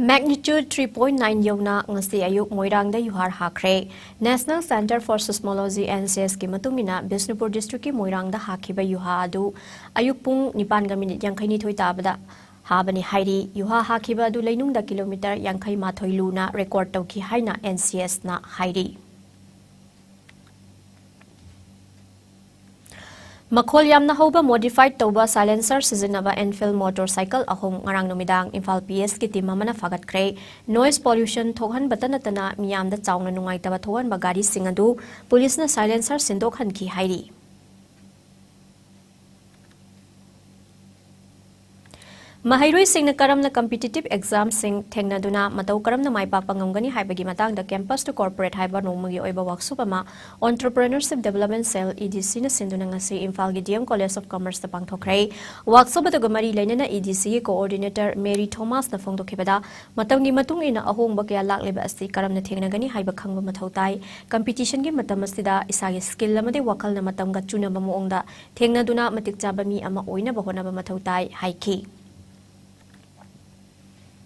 Magnitude three point nine ꯌꯧꯅ ꯉꯁꯤ ꯑꯌꯨꯛ ꯃꯣꯏꯔꯥꯡꯗ ꯌꯨꯍꯥꯔ ꯍꯥꯈ꯭ꯔꯦ꯫ National Centre for Seismology, N C S ꯀꯤ ꯃꯇꯨꯡ ꯏꯟꯅ, ꯕꯤꯁꯅꯨꯄꯨꯔ ꯗꯤꯁꯇ꯭ꯔꯤꯛꯀꯤ ꯃꯣꯏꯔꯥꯡꯗ ꯍꯥꯈꯤꯕ ꯌꯨꯍꯥ ꯑꯗꯨ ꯑꯌꯨꯛ ꯄꯨꯡ ꯅꯤꯄꯥꯟꯒ ꯃꯤꯅꯤꯠ ꯌꯥꯡꯈꯩꯅꯤꯊꯣꯏ ꯇꯥꯕꯗ ꯍꯥꯕꯅꯤ ꯍꯥꯏꯔꯤ꯫ ꯌꯨꯍꯥ ꯍꯥꯈꯤꯕ ꯑꯗꯨ ꯂꯩꯅꯨꯡꯗ ꯀꯤꯂꯣꯃꯤꯇꯔ ꯌꯥꯡꯈꯩ ꯃꯥꯊꯣꯏ ꯂꯨꯅ ꯔꯦꯀꯣꯔꯗ ꯇꯧꯈꯤ ꯍꯥꯏꯅ N C S ꯅ ꯍꯥꯏꯔꯤ꯫ ꯃꯈꯣꯜ ꯌꯥꯝꯅ ꯍꯧꯕ ꯃꯣꯗꯤꯐꯥꯏꯗ ꯇꯧꯕ ꯁꯥꯏꯂꯦꯟꯁꯔ ꯁꯤꯖꯤꯟꯅꯕ ꯑꯦꯟꯐꯤꯜꯗ ꯃꯣꯇꯣꯔ ꯁꯥꯏꯀꯜ ꯑꯍꯨꯝ ꯉꯔꯥꯡ ꯅꯨꯃꯤꯗꯥꯡ ꯏꯝꯐꯥꯜ ꯄꯤ ꯑꯦꯁꯀꯤ ꯇꯤꯝ ꯑꯃꯅ ꯐꯥꯒꯠꯈ꯭ꯔꯦ꯫ ꯅꯣꯏꯁ ꯄꯣꯂ꯭ꯌꯨꯁꯟ ꯊꯣꯛꯍꯟꯕꯇ ꯅꯠꯇꯅ ꯃꯤꯌꯥꯝꯗ ꯆꯥꯎꯅ ꯅꯨꯡꯉꯥꯏꯇꯕ ꯊꯣꯛꯍꯟꯕ ꯒꯥꯔꯤꯁꯤꯡ ꯑꯗꯨ ꯄꯨꯂꯤꯁꯅ ꯁꯥꯏꯂꯦꯟꯁꯔ ꯁꯤꯟꯗꯣꯛꯍꯟꯈꯤ ꯍꯥꯏꯔꯤ꯫ ꯃꯍꯩꯔꯣꯏꯁꯤꯡꯅ ꯀꯔꯝꯅ competitive examꯁꯤꯡ ꯊꯦꯡꯅꯗꯨꯅ ꯃꯇꯧ ꯀꯔꯝꯅ ꯃꯥꯏ ꯄꯥꯛꯄ ꯉꯝꯒꯅꯤ ꯍꯥꯏꯕꯒꯤ ꯃꯇꯥꯡꯗ Campus to Corporate ꯍꯥꯏꯕ ꯅꯣꯡꯃꯒꯤ ꯑꯣꯏꯕ workshop ꯑꯃ Entrepreneurship Development Cell, EDCꯅ ꯁꯤꯟꯗꯨꯅ ꯉꯁꯤ ꯏꯝꯐꯥꯜꯒꯤ DM College of Commerceꯇ ꯄꯥꯡꯊꯣꯛꯈ꯭ꯔꯦ꯫ Workshop ꯑꯗꯨꯒ ꯃꯔꯤ ꯂꯩꯅꯅ EDCꯒꯤ coordinator Mary Thomasꯅ ꯐꯣꯡꯗꯣꯛꯈꯤꯕꯗ, ꯃꯇꯝꯒꯤ ꯃꯇꯨꯡ ꯏꯟꯅ ꯑꯍꯣꯡꯕ ꯀꯌꯥ ꯂꯥꯛꯂꯤꯕ ꯑꯁꯤ ꯀꯔꯝꯅ ꯊꯦꯡꯅꯒꯅꯤ ꯍꯥꯏꯕ ꯈꯪꯕ ꯃꯊꯧ ꯇꯥꯏ꯫ Competitionꯒꯤ ꯃꯇꯝ ꯑꯁꯤꯗ ꯏꯁꯥꯒꯤ skill ꯑꯃꯗꯤ ꯋꯥꯈꯜꯅ ꯃꯇꯝꯒ ꯆꯨꯅꯕ ꯃꯑꯣꯡꯗ ꯊꯦꯡꯅꯗꯨꯅ ꯃꯇꯤꯛ ꯆꯥꯕ ꯃꯤ ꯑꯃ ꯑꯣꯏꯅꯕ ꯍꯣꯠꯅꯕ ꯃꯊꯧ ꯇꯥꯏ ꯍꯥꯏꯈꯤ꯫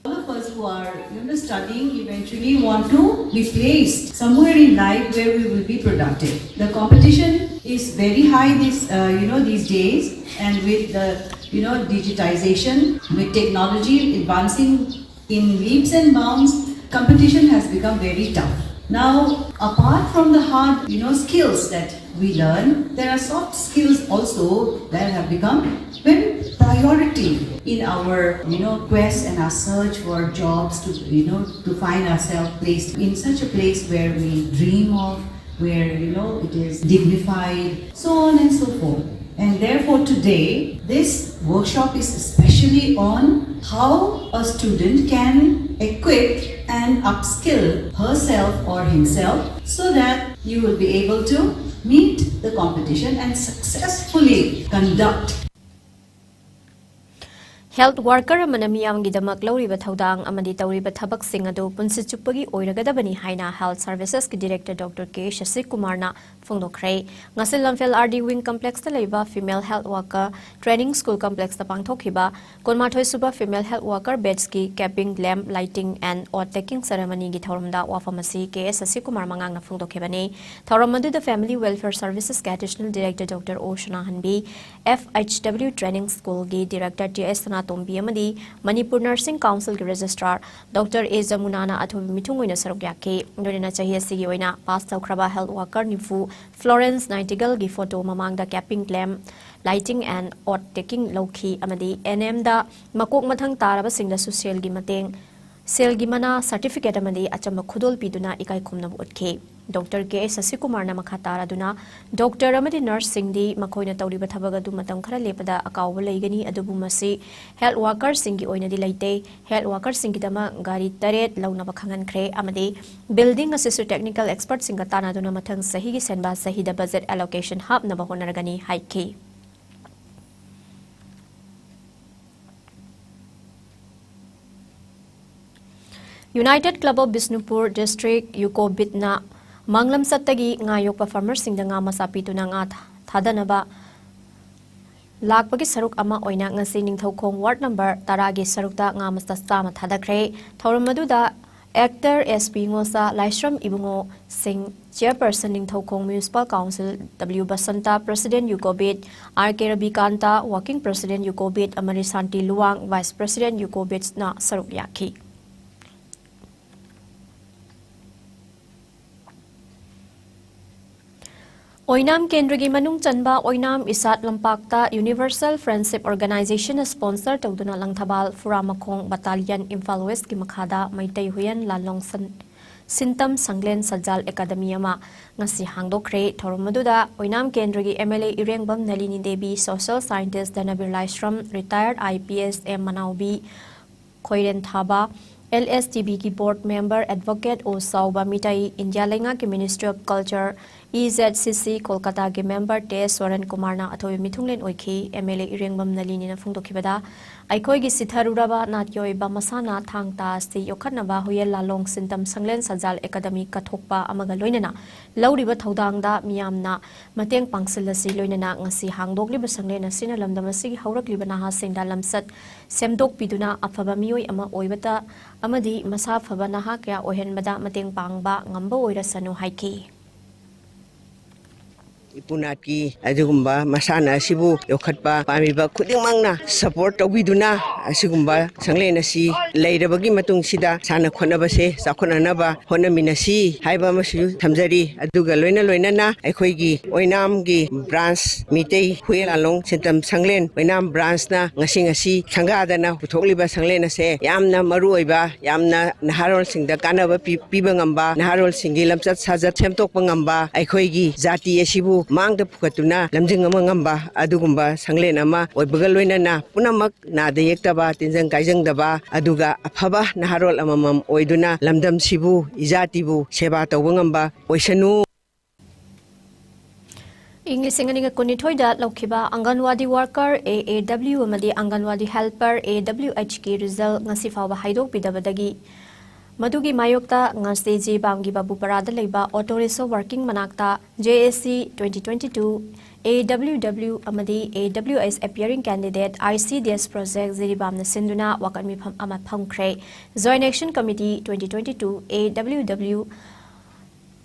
All of us who are, you know, studying eventually want to be placed somewhere in life where we will be productive. The competition is very high this, uh, you know, these days, and with the, you know, digitization, with technology advancing in leaps and bounds, competition has become very tough. Now, apart from the hard, you know, skills that we learn, there are soft skills also that have become very priority in our, you know, quest and our search for jobs to, you know, to find ourselves placed in such a place where we dream of, where, you know, it is dignified, so on and so forth. And therefore, today, this workshop is especially on how a student can equip and upskill herself or himself so that you will be able to meet the competition and successfully conduct. Health worker ꯑꯃꯅ ꯃꯤꯌꯥꯝꯒꯤꯗꯃꯛ ꯂꯧꯔꯤꯕ ꯊꯧꯗꯥꯡ ꯑꯃꯗꯤ ꯇꯧꯔꯤꯕ ꯊꯕꯛꯁꯤꯡ ꯑꯗꯨ ꯄꯨꯟꯁꯤ ꯆꯨꯞꯄꯒꯤ ꯑꯣꯏꯔꯒꯗꯕꯅꯤ ꯍꯥꯏꯅ Health Servicesꯀꯤ Director Doctor K ꯁꯁꯤꯀꯨꯃꯥꯔꯅ ꯐꯣꯡꯗꯣꯛꯈ꯭ꯔꯦ꯫ ꯉꯁꯤ ꯂꯝꯐꯦꯜ RD Wing Complexꯇ ꯂꯩꯕ Female Health Worker Training School Complexꯇ ꯄꯥꯡꯊꯣꯛꯈꯤꯕ ꯀꯨꯟꯃꯥꯊꯣꯏ ꯁꯨꯕ Female Health Worker Batchꯀꯤ capping, lamp lighting and oath taking ceremonyꯒꯤ ꯊꯧꯔꯝꯗ ꯋꯥꯐꯝ ꯑꯁꯤ K S ꯁꯁꯤꯀꯨꯃꯥꯔ ꯃꯉꯥꯡꯅ ꯐꯣꯡꯗꯣꯛꯈꯤꯕꯅꯤ꯫ ꯊꯧꯔꯝ ꯑꯗꯨꯗ Family Welfare Servicesꯀꯤ Additional Director Doctor O ꯁꯅꯥꯍꯟꯕꯤ, FHW Training Schoolꯒꯤ Director T S ꯁꯅꯥꯇꯣꯝꯕꯤ ꯑꯃꯗꯤ Manipur Nursing Councilꯒꯤ Registrar Doctor A ꯖꯃꯨꯅꯥꯅ ꯑꯊꯣꯏꯕ ꯃꯤꯊꯨꯡ ꯑꯣꯏꯅ ꯁꯔꯨꯛ ꯌꯥꯈꯤ꯫ ꯂꯣꯏꯅꯅ ꯆꯍꯤ ꯑꯁꯤꯒꯤ ꯑꯣꯏꯅ pass ꯇꯧꯈ꯭ꯔꯕ health worker ꯅꯤꯐꯨ Florence Nightingaleꯒꯤ photo ꯃꯃꯥꯡꯗ capping, lamp lighting and oath taking ꯂꯧꯈꯤ ꯑꯃꯗꯤ NMꯗ ꯃꯀꯣꯛ ꯃꯊꯪ ꯇꯥꯔꯕꯁꯤꯡꯗꯁꯨ ꯁꯦꯜꯒꯤ ꯃꯇꯦꯡ, ꯁꯦꯜꯒꯤ ꯃꯅꯥ, certificate ꯑꯃꯗꯤ ꯑꯆꯝꯕ ꯈꯨꯗꯣꯜ ꯄꯤꯗꯨꯅ ꯏꯀꯥꯏ ꯈꯨꯝꯅꯕ ꯎꯠꯈꯤ꯫ ꯗꯣꯛꯇꯔ ꯀꯦ ꯑꯦꯁ ꯁꯁꯤꯀꯨꯃꯥꯔꯅ ꯃꯈꯥ ꯇꯥꯔꯗꯨꯅ, ꯗꯣꯛꯇꯔ ꯑꯃꯗꯤ ꯅꯔꯁꯁꯤꯡꯗꯤ ꯃꯈꯣꯏꯅ ꯇꯧꯔꯤꯕ ꯊꯕꯛ ꯑꯗꯨ ꯃꯇꯝ ꯈꯔ ꯂꯦꯞꯄꯗ ꯑꯀꯥꯎꯕ ꯂꯩꯒꯅꯤ, ꯑꯗꯨꯕꯨ ꯃꯁꯤ ꯍꯦꯜꯊ ꯋꯥꯔꯀꯔꯁꯤꯡꯒꯤ ꯑꯣꯏꯅꯗꯤ ꯂꯩꯇꯦ꯫ ꯍꯦꯜꯊ ꯋꯥꯔꯀꯔꯁꯤꯡꯒꯤꯗꯃꯛ ꯒꯥꯔꯤ ꯇꯔꯦꯠ ꯂꯧꯅꯕ ꯈꯪꯍꯟꯈ꯭ꯔꯦ ꯑꯃꯗꯤ ꯕꯤꯜꯗꯤꯡ ꯑꯁꯤꯁꯨ ꯇꯦꯛꯅꯤꯀꯦꯜ ꯑꯦꯛꯁꯄꯔꯠꯁꯤꯡꯒ ꯇꯥꯟꯅꯗꯨꯅ ꯃꯊꯪ ꯆꯍꯤꯒꯤ ꯁꯦꯟꯕꯥ ꯆꯍꯤꯗ ꯕꯖꯦꯠ ꯑꯦꯂꯣꯀꯦꯁꯟ ꯍꯥꯞꯅꯕ ꯍꯣꯠꯅꯔꯒꯅꯤ ꯍꯥꯏꯈꯤ꯫ United Club of Bishnupur District UCO ꯕꯤꯠꯅ ꯃꯥꯡꯂꯝꯆꯠꯇꯒꯤ ꯉꯥ ꯌꯣꯛꯄ ꯐꯥꯔꯃꯔꯁꯤꯡꯗ ꯉꯥ ꯃꯆꯥ ꯄꯤꯗꯨꯅ ꯉꯥ ꯊꯥꯗꯅꯕ ꯂꯥꯛꯄꯒꯤ ꯁꯔꯨꯛ ꯑꯃ ꯑꯣꯏꯅ ꯉꯁꯤ ꯅꯤꯡꯊꯧꯈꯣꯡ ꯋꯥꯔꯗ ꯅꯝꯕꯔ ꯇꯔꯥꯒꯤ ꯁꯔꯨꯛꯇ ꯉꯥ ꯃꯆꯥ ꯆꯥꯝꯃ ꯊꯥꯗꯈ꯭ꯔꯦ꯫ ꯊꯧꯔꯝ ꯑꯗꯨꯗ actor S P ꯉꯣꯁꯥ, Laishram Ibungo Singh, chairperson Ningthoukhong municipal council W Basanta, president ꯌꯨꯀꯣ ꯕꯤꯠ R K Rabikant, working president ꯌꯨꯀꯣ ꯕꯤꯠ ꯑꯃꯔꯤ ꯁꯥꯟꯇꯤ ꯂꯨꯋꯥꯡ, ꯚꯥꯏꯁ ꯄ꯭ꯔꯁꯤꯗꯦꯟ ꯌꯨꯀꯣ ꯕꯤꯠꯅ ꯁꯔꯨꯛ ꯌꯥꯈꯤ꯫ ꯑꯣꯏꯅꯥꯝ ꯀꯦꯟꯗ꯭ꯔꯒꯤ ꯃꯅꯨꯡ ꯆꯟꯕ ꯑꯣꯏꯅꯥꯝ ꯏꯁꯥꯠ ꯂꯝꯄꯥꯛꯇ Universal Friendship Organization ꯅ ꯁ꯭ꯄꯣꯟꯁꯔ ꯇꯧꯗꯨꯅ ꯂꯪꯊꯕꯥꯜ ꯐꯨꯔꯥꯃꯈꯣꯡ ꯕꯠꯇꯥꯂꯤꯌꯟ ꯏꯝꯐꯥꯜ ꯋꯦꯁꯀꯤ ꯃꯈꯥꯗ ꯃꯩꯇꯩ ꯍꯨꯌꯦꯟ ꯂꯥꯂꯣꯡ ꯁꯟ-, ꯁꯤꯟꯇꯝ ꯁꯪꯂꯦꯟ ꯁꯖꯥꯜ ꯑꯦꯀꯥꯗꯃꯤ ꯑꯃ ꯉꯁꯤ ꯍꯥꯡꯗꯣꯛꯈ꯭ꯔꯦ꯫ ꯊꯧꯔꯝ ꯑꯗꯨꯗ ꯑꯣꯏꯅꯥꯝ ꯀꯦꯟꯗ꯭ꯔꯒꯤ M L A Irengbam Nalini Devi, social scientist Dhanabir Laishram, ꯔꯤꯇꯥꯌꯔꯗ I P S M Manaobi Khoirenthaba, L S T ꯕꯤꯒꯤ board member advocate O Chaoba Meetei, India ꯂꯩꯉꯥꯛꯀꯤ Ministry of Culture, E Z C C, ꯀꯣꯜꯀꯇꯥꯒꯤ member ꯇꯦ ꯁꯣꯔꯟ ꯀꯨꯃꯥꯔꯅ ꯑꯊꯣꯏꯕ ꯃꯤꯊꯨꯡꯂꯦꯟ ꯑꯣꯏꯈꯤ꯫ ꯑꯦꯝ ꯑꯦꯜ ꯑꯦ ꯏꯔꯦꯡꯕꯝ ꯅꯂꯤꯅꯤꯅ ꯐꯣꯡꯗꯣꯛꯈꯤꯕꯗ, ꯑꯩꯈꯣꯏꯒꯤ ꯁꯤꯊꯔꯨꯔꯕ ꯅꯥꯠꯀꯤ ꯑꯣꯏꯕ ꯃꯁꯥꯟꯅ ꯊꯥꯡ ꯇꯥ ꯑꯁꯤ ꯌꯣꯛꯈꯠꯅꯕ ꯍꯨꯌꯦꯟ ꯂꯥꯂꯣꯡ ꯁꯤꯟꯇꯝ ꯁꯪꯂꯦꯟ ꯁꯖꯥꯜ ꯑꯦꯀꯥꯗꯃꯤ ꯀꯠꯊꯣꯛꯄ ꯑꯃꯒ ꯂꯣꯏꯅꯅ ꯂꯧꯔꯤꯕ ꯊꯧꯗꯥꯡꯗ ꯃꯤꯌꯥꯝꯅ ꯃꯇꯦꯡ ꯄꯥꯡꯁꯤꯜꯂꯁꯤ꯫ ꯂꯣꯏꯅꯅ ꯉꯁꯤ ꯍꯥꯡꯗꯣꯛꯂꯤꯕ ꯁꯪꯂꯦꯟ ꯑꯁꯤꯅ ꯂꯝꯗꯝ ꯑꯁꯤꯒꯤ ꯍꯧꯔꯛꯂꯤꯕ ꯅꯍꯥꯁꯤꯡꯗ ꯂꯝꯆꯠ ꯁꯦꯝꯗꯣꯛꯄꯤꯗꯨꯅ ꯑꯐꯕ ꯃꯤꯑꯣꯏ ꯑꯃ ꯑꯣꯏꯕꯇ ꯑꯃꯗꯤ ꯃꯁꯥ ꯐꯕ ꯅꯍꯥ ꯀꯌꯥ ꯑꯣꯏꯍꯟꯕꯗ ꯃꯇꯦꯡ ꯄꯥꯡꯕ ꯉꯝꯕ ꯑꯣꯏꯔꯁꯅꯨ ꯍꯥꯏꯈꯤ꯫ ꯏꯄꯨ ꯅꯥꯠꯀꯤ ꯑꯗꯨꯒꯨꯝꯕ ꯃꯁꯥꯟꯅ ꯑꯁꯤꯕꯨ ꯌꯣꯛꯈꯠꯄ ꯄꯥꯝꯃꯤꯕ ꯈꯨꯗꯤꯡꯃꯛꯅ support ꯇꯧꯕꯤꯗꯨꯅ ꯑꯁꯤꯒꯨꯝꯕ ꯁꯪꯂꯦꯟ ꯑꯁꯤ ꯂꯩꯔꯕꯒꯤ ꯃꯇꯨꯡꯁꯤꯗ ꯁꯥꯟꯅ ꯈꯣꯠꯅꯕꯁꯦ ꯆꯥꯎꯈꯠꯅꯅꯕ ꯍꯣꯠꯅꯃꯤꯟꯅꯁꯤ ꯍꯥꯏꯕ ꯑꯃꯁꯨ ꯊꯝꯖꯔꯤ꯫ ꯑꯗꯨꯒ ꯂꯣꯏꯅ ꯂꯣꯏꯅꯅ ꯑꯩꯈꯣꯏꯒꯤ ꯑꯣꯏꯅꯥꯝꯒꯤ branch ꯃꯤꯇꯩ ꯍꯨꯌꯦꯟ ꯂꯥꯂꯣꯡ ꯁꯤꯟꯇꯝ ꯁꯪꯂꯦꯟ ꯑꯣꯏꯅꯥꯝ branchꯅ ꯉꯁꯤ ꯉꯁꯤ ꯁꯪꯒꯥꯗꯅ ꯄꯨꯊꯣꯛꯂꯤꯕ ꯁꯪꯂꯦꯟ ꯑꯁꯦ ꯌꯥꯝꯅ ꯃꯔꯨ ꯑꯣꯏꯕ, ꯌꯥꯝꯅ ꯅꯍꯥꯔꯣꯜꯁꯤꯡꯗ ꯀꯥꯟꯅꯕ ꯄꯤ-, ꯄꯤꯕ ꯉꯝꯕ, ꯅꯍꯥꯔꯣꯜꯁꯤꯡꯒꯤ ꯂꯝꯆꯠ ꯁꯥꯖꯠ ꯁꯦꯝꯗꯣꯛꯄ ꯉꯝꯕ, ꯑꯩꯈꯣꯏꯒꯤ ꯖꯥꯇꯤ ꯑꯁꯤꯕꯨ ꯃꯥꯡꯗ ꯄꯨꯈꯠꯇꯨꯅ ꯂꯝꯖꯤꯡ ꯑꯃ ꯉꯝꯕ ꯑꯗꯨꯒꯨꯝꯕ ꯁꯪꯂꯦꯟ ꯑꯃ ꯑꯣꯏꯕꯒ ꯂꯣꯏꯅꯅ ꯄꯨꯝꯅꯃꯛ ꯅꯥꯗ ꯌꯦꯛꯇꯕ, ꯇꯤꯟꯖꯪ ꯀꯥꯏꯖꯪꯗꯕ, ꯑꯗꯨꯒ ꯑꯐꯕ ꯅꯍꯥꯔꯣꯜ ꯑꯃꯃꯝ ꯑꯣꯏꯗꯨꯅ ꯂꯝꯗꯝꯁꯤꯕꯨ, ꯏꯖꯥꯇꯤꯕꯨ ꯁꯦꯕꯥ ꯇꯧꯕ ꯉꯝꯕ ꯑꯣꯏꯁꯅꯨ꯫ ꯏꯪ ꯂꯤꯁꯤꯡ ꯑꯅꯤꯒ ꯀꯨꯟꯅꯤꯊꯣꯏꯗ ꯂꯧꯈꯤꯕ ꯑꯪꯒꯟꯋꯥꯗꯤ worker, A A W ꯑꯃꯗꯤ ꯑꯪꯒꯟꯋꯥꯗꯤ helper, A W H ꯀꯤ result ꯉꯁꯤ ꯐꯥꯎꯕ ꯍꯥꯏꯗꯣꯛꯄꯤꯗꯕꯗꯒꯤ ꯃꯗꯨꯒꯤ ꯃꯥꯌꯣꯛꯇ ꯉꯁꯤ ꯖꯤꯔꯤꯕꯥꯝꯒꯤ ꯕꯥꯕꯨꯄꯔꯥꯗ ꯂꯩꯕ auto rickshaw parking ꯃꯅꯥꯛꯇ J A C twenty twenty-two A W W ꯑꯃꯗꯤ A W H appearing candidate I C D S project ꯖꯤꯔꯤꯕꯥꯝꯅ ꯁꯤꯟꯗꯨꯅ ꯋꯥꯀꯠ ꯃꯤꯐꯝ ꯑꯃ ꯐꯝꯈ꯭ꯔꯦ꯫ Joint Action Committee twenty twenty-two A W W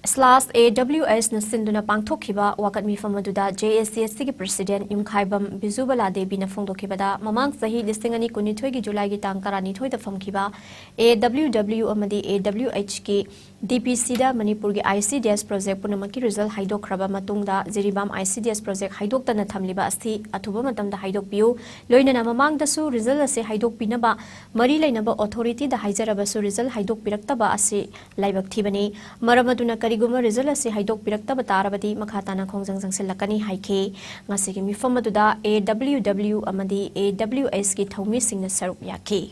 slash A W H ꯅ ꯁꯤꯟꯗꯨꯅ ꯄꯥꯡꯊꯣꯛꯈꯤꯕ ꯋꯥꯀꯠ ꯃꯤꯐꯝ ꯑꯗꯨꯗ J A C S T ꯒꯤ president ꯌꯨꯝꯈꯥꯏꯕꯝ ꯕꯤꯖꯨꯕꯂꯥ ꯗꯦꯕꯤꯅ ꯐꯣꯡꯗꯣꯛꯈꯤꯕꯗ, ꯃꯃꯥꯡ ꯆꯍꯤ ꯂꯤꯁꯤꯡ ꯑꯅꯤ ꯀꯨꯟꯅꯤꯊꯣꯏꯒꯤ ꯖꯨꯂꯥꯏꯒꯤ ꯇꯥꯡ ꯇꯔꯥꯅꯤꯊꯣꯏꯗ ꯐꯝꯈꯤꯕ A W W ꯑꯃꯗꯤ A W H ꯀꯤ D P C ꯗ ꯃꯅꯤꯄꯨꯔꯒꯤ I C D S project ꯄꯨꯝꯅꯃꯛꯀꯤ result ꯍꯥꯏꯗꯣꯛꯈ꯭ꯔꯕ ꯃꯇꯨꯡꯗ, Jiribam I C D S project ꯍꯥꯏꯗꯣꯛꯇꯅ ꯊꯝꯂꯤꯕ ꯑꯁꯤ ꯑꯊꯨꯕ ꯃꯇꯝꯗ ꯍꯥꯏꯗꯣꯛꯄꯤꯌꯨ꯫ ꯂꯣꯏꯅꯅ ꯃꯃꯥꯡꯗꯁꯨ result ꯑꯁꯤ ꯍꯥꯏꯗꯣꯛꯄꯤꯅꯕ ꯃꯔꯤ ꯂꯩꯅꯕ authority ꯗ ꯍꯥꯏꯖꯔꯕꯁꯨ result ꯍꯥꯏꯗꯣꯛꯄꯤꯔꯛꯇꯕ ꯑꯁꯤ ꯂꯥꯏꯕꯛ ꯊꯤꯕꯅꯤ꯫ ꯃꯔꯝ ꯑꯗꯨꯅ ꯀꯔꯤꯒꯨꯝꯕ result ꯑꯁꯤ ꯍꯥꯏꯗꯣꯛꯄꯤꯔꯛꯇꯕ ꯇꯥꯔꯕꯗꯤ ꯃꯈꯥ ꯇꯥꯅ ꯈꯣꯡꯖꯪ ꯆꯪꯁꯤꯜꯂꯛꯀꯅꯤ ꯍꯥꯏꯈꯤ꯫ ꯉꯁꯤꯒꯤ ꯃꯤꯐꯝ ꯑꯗꯨꯗ A W W ꯑꯃꯗꯤ A W H ꯀꯤ ꯊꯧꯃꯤꯁꯤꯡꯅ ꯁꯔꯨꯛ ꯌꯥꯈꯤ꯫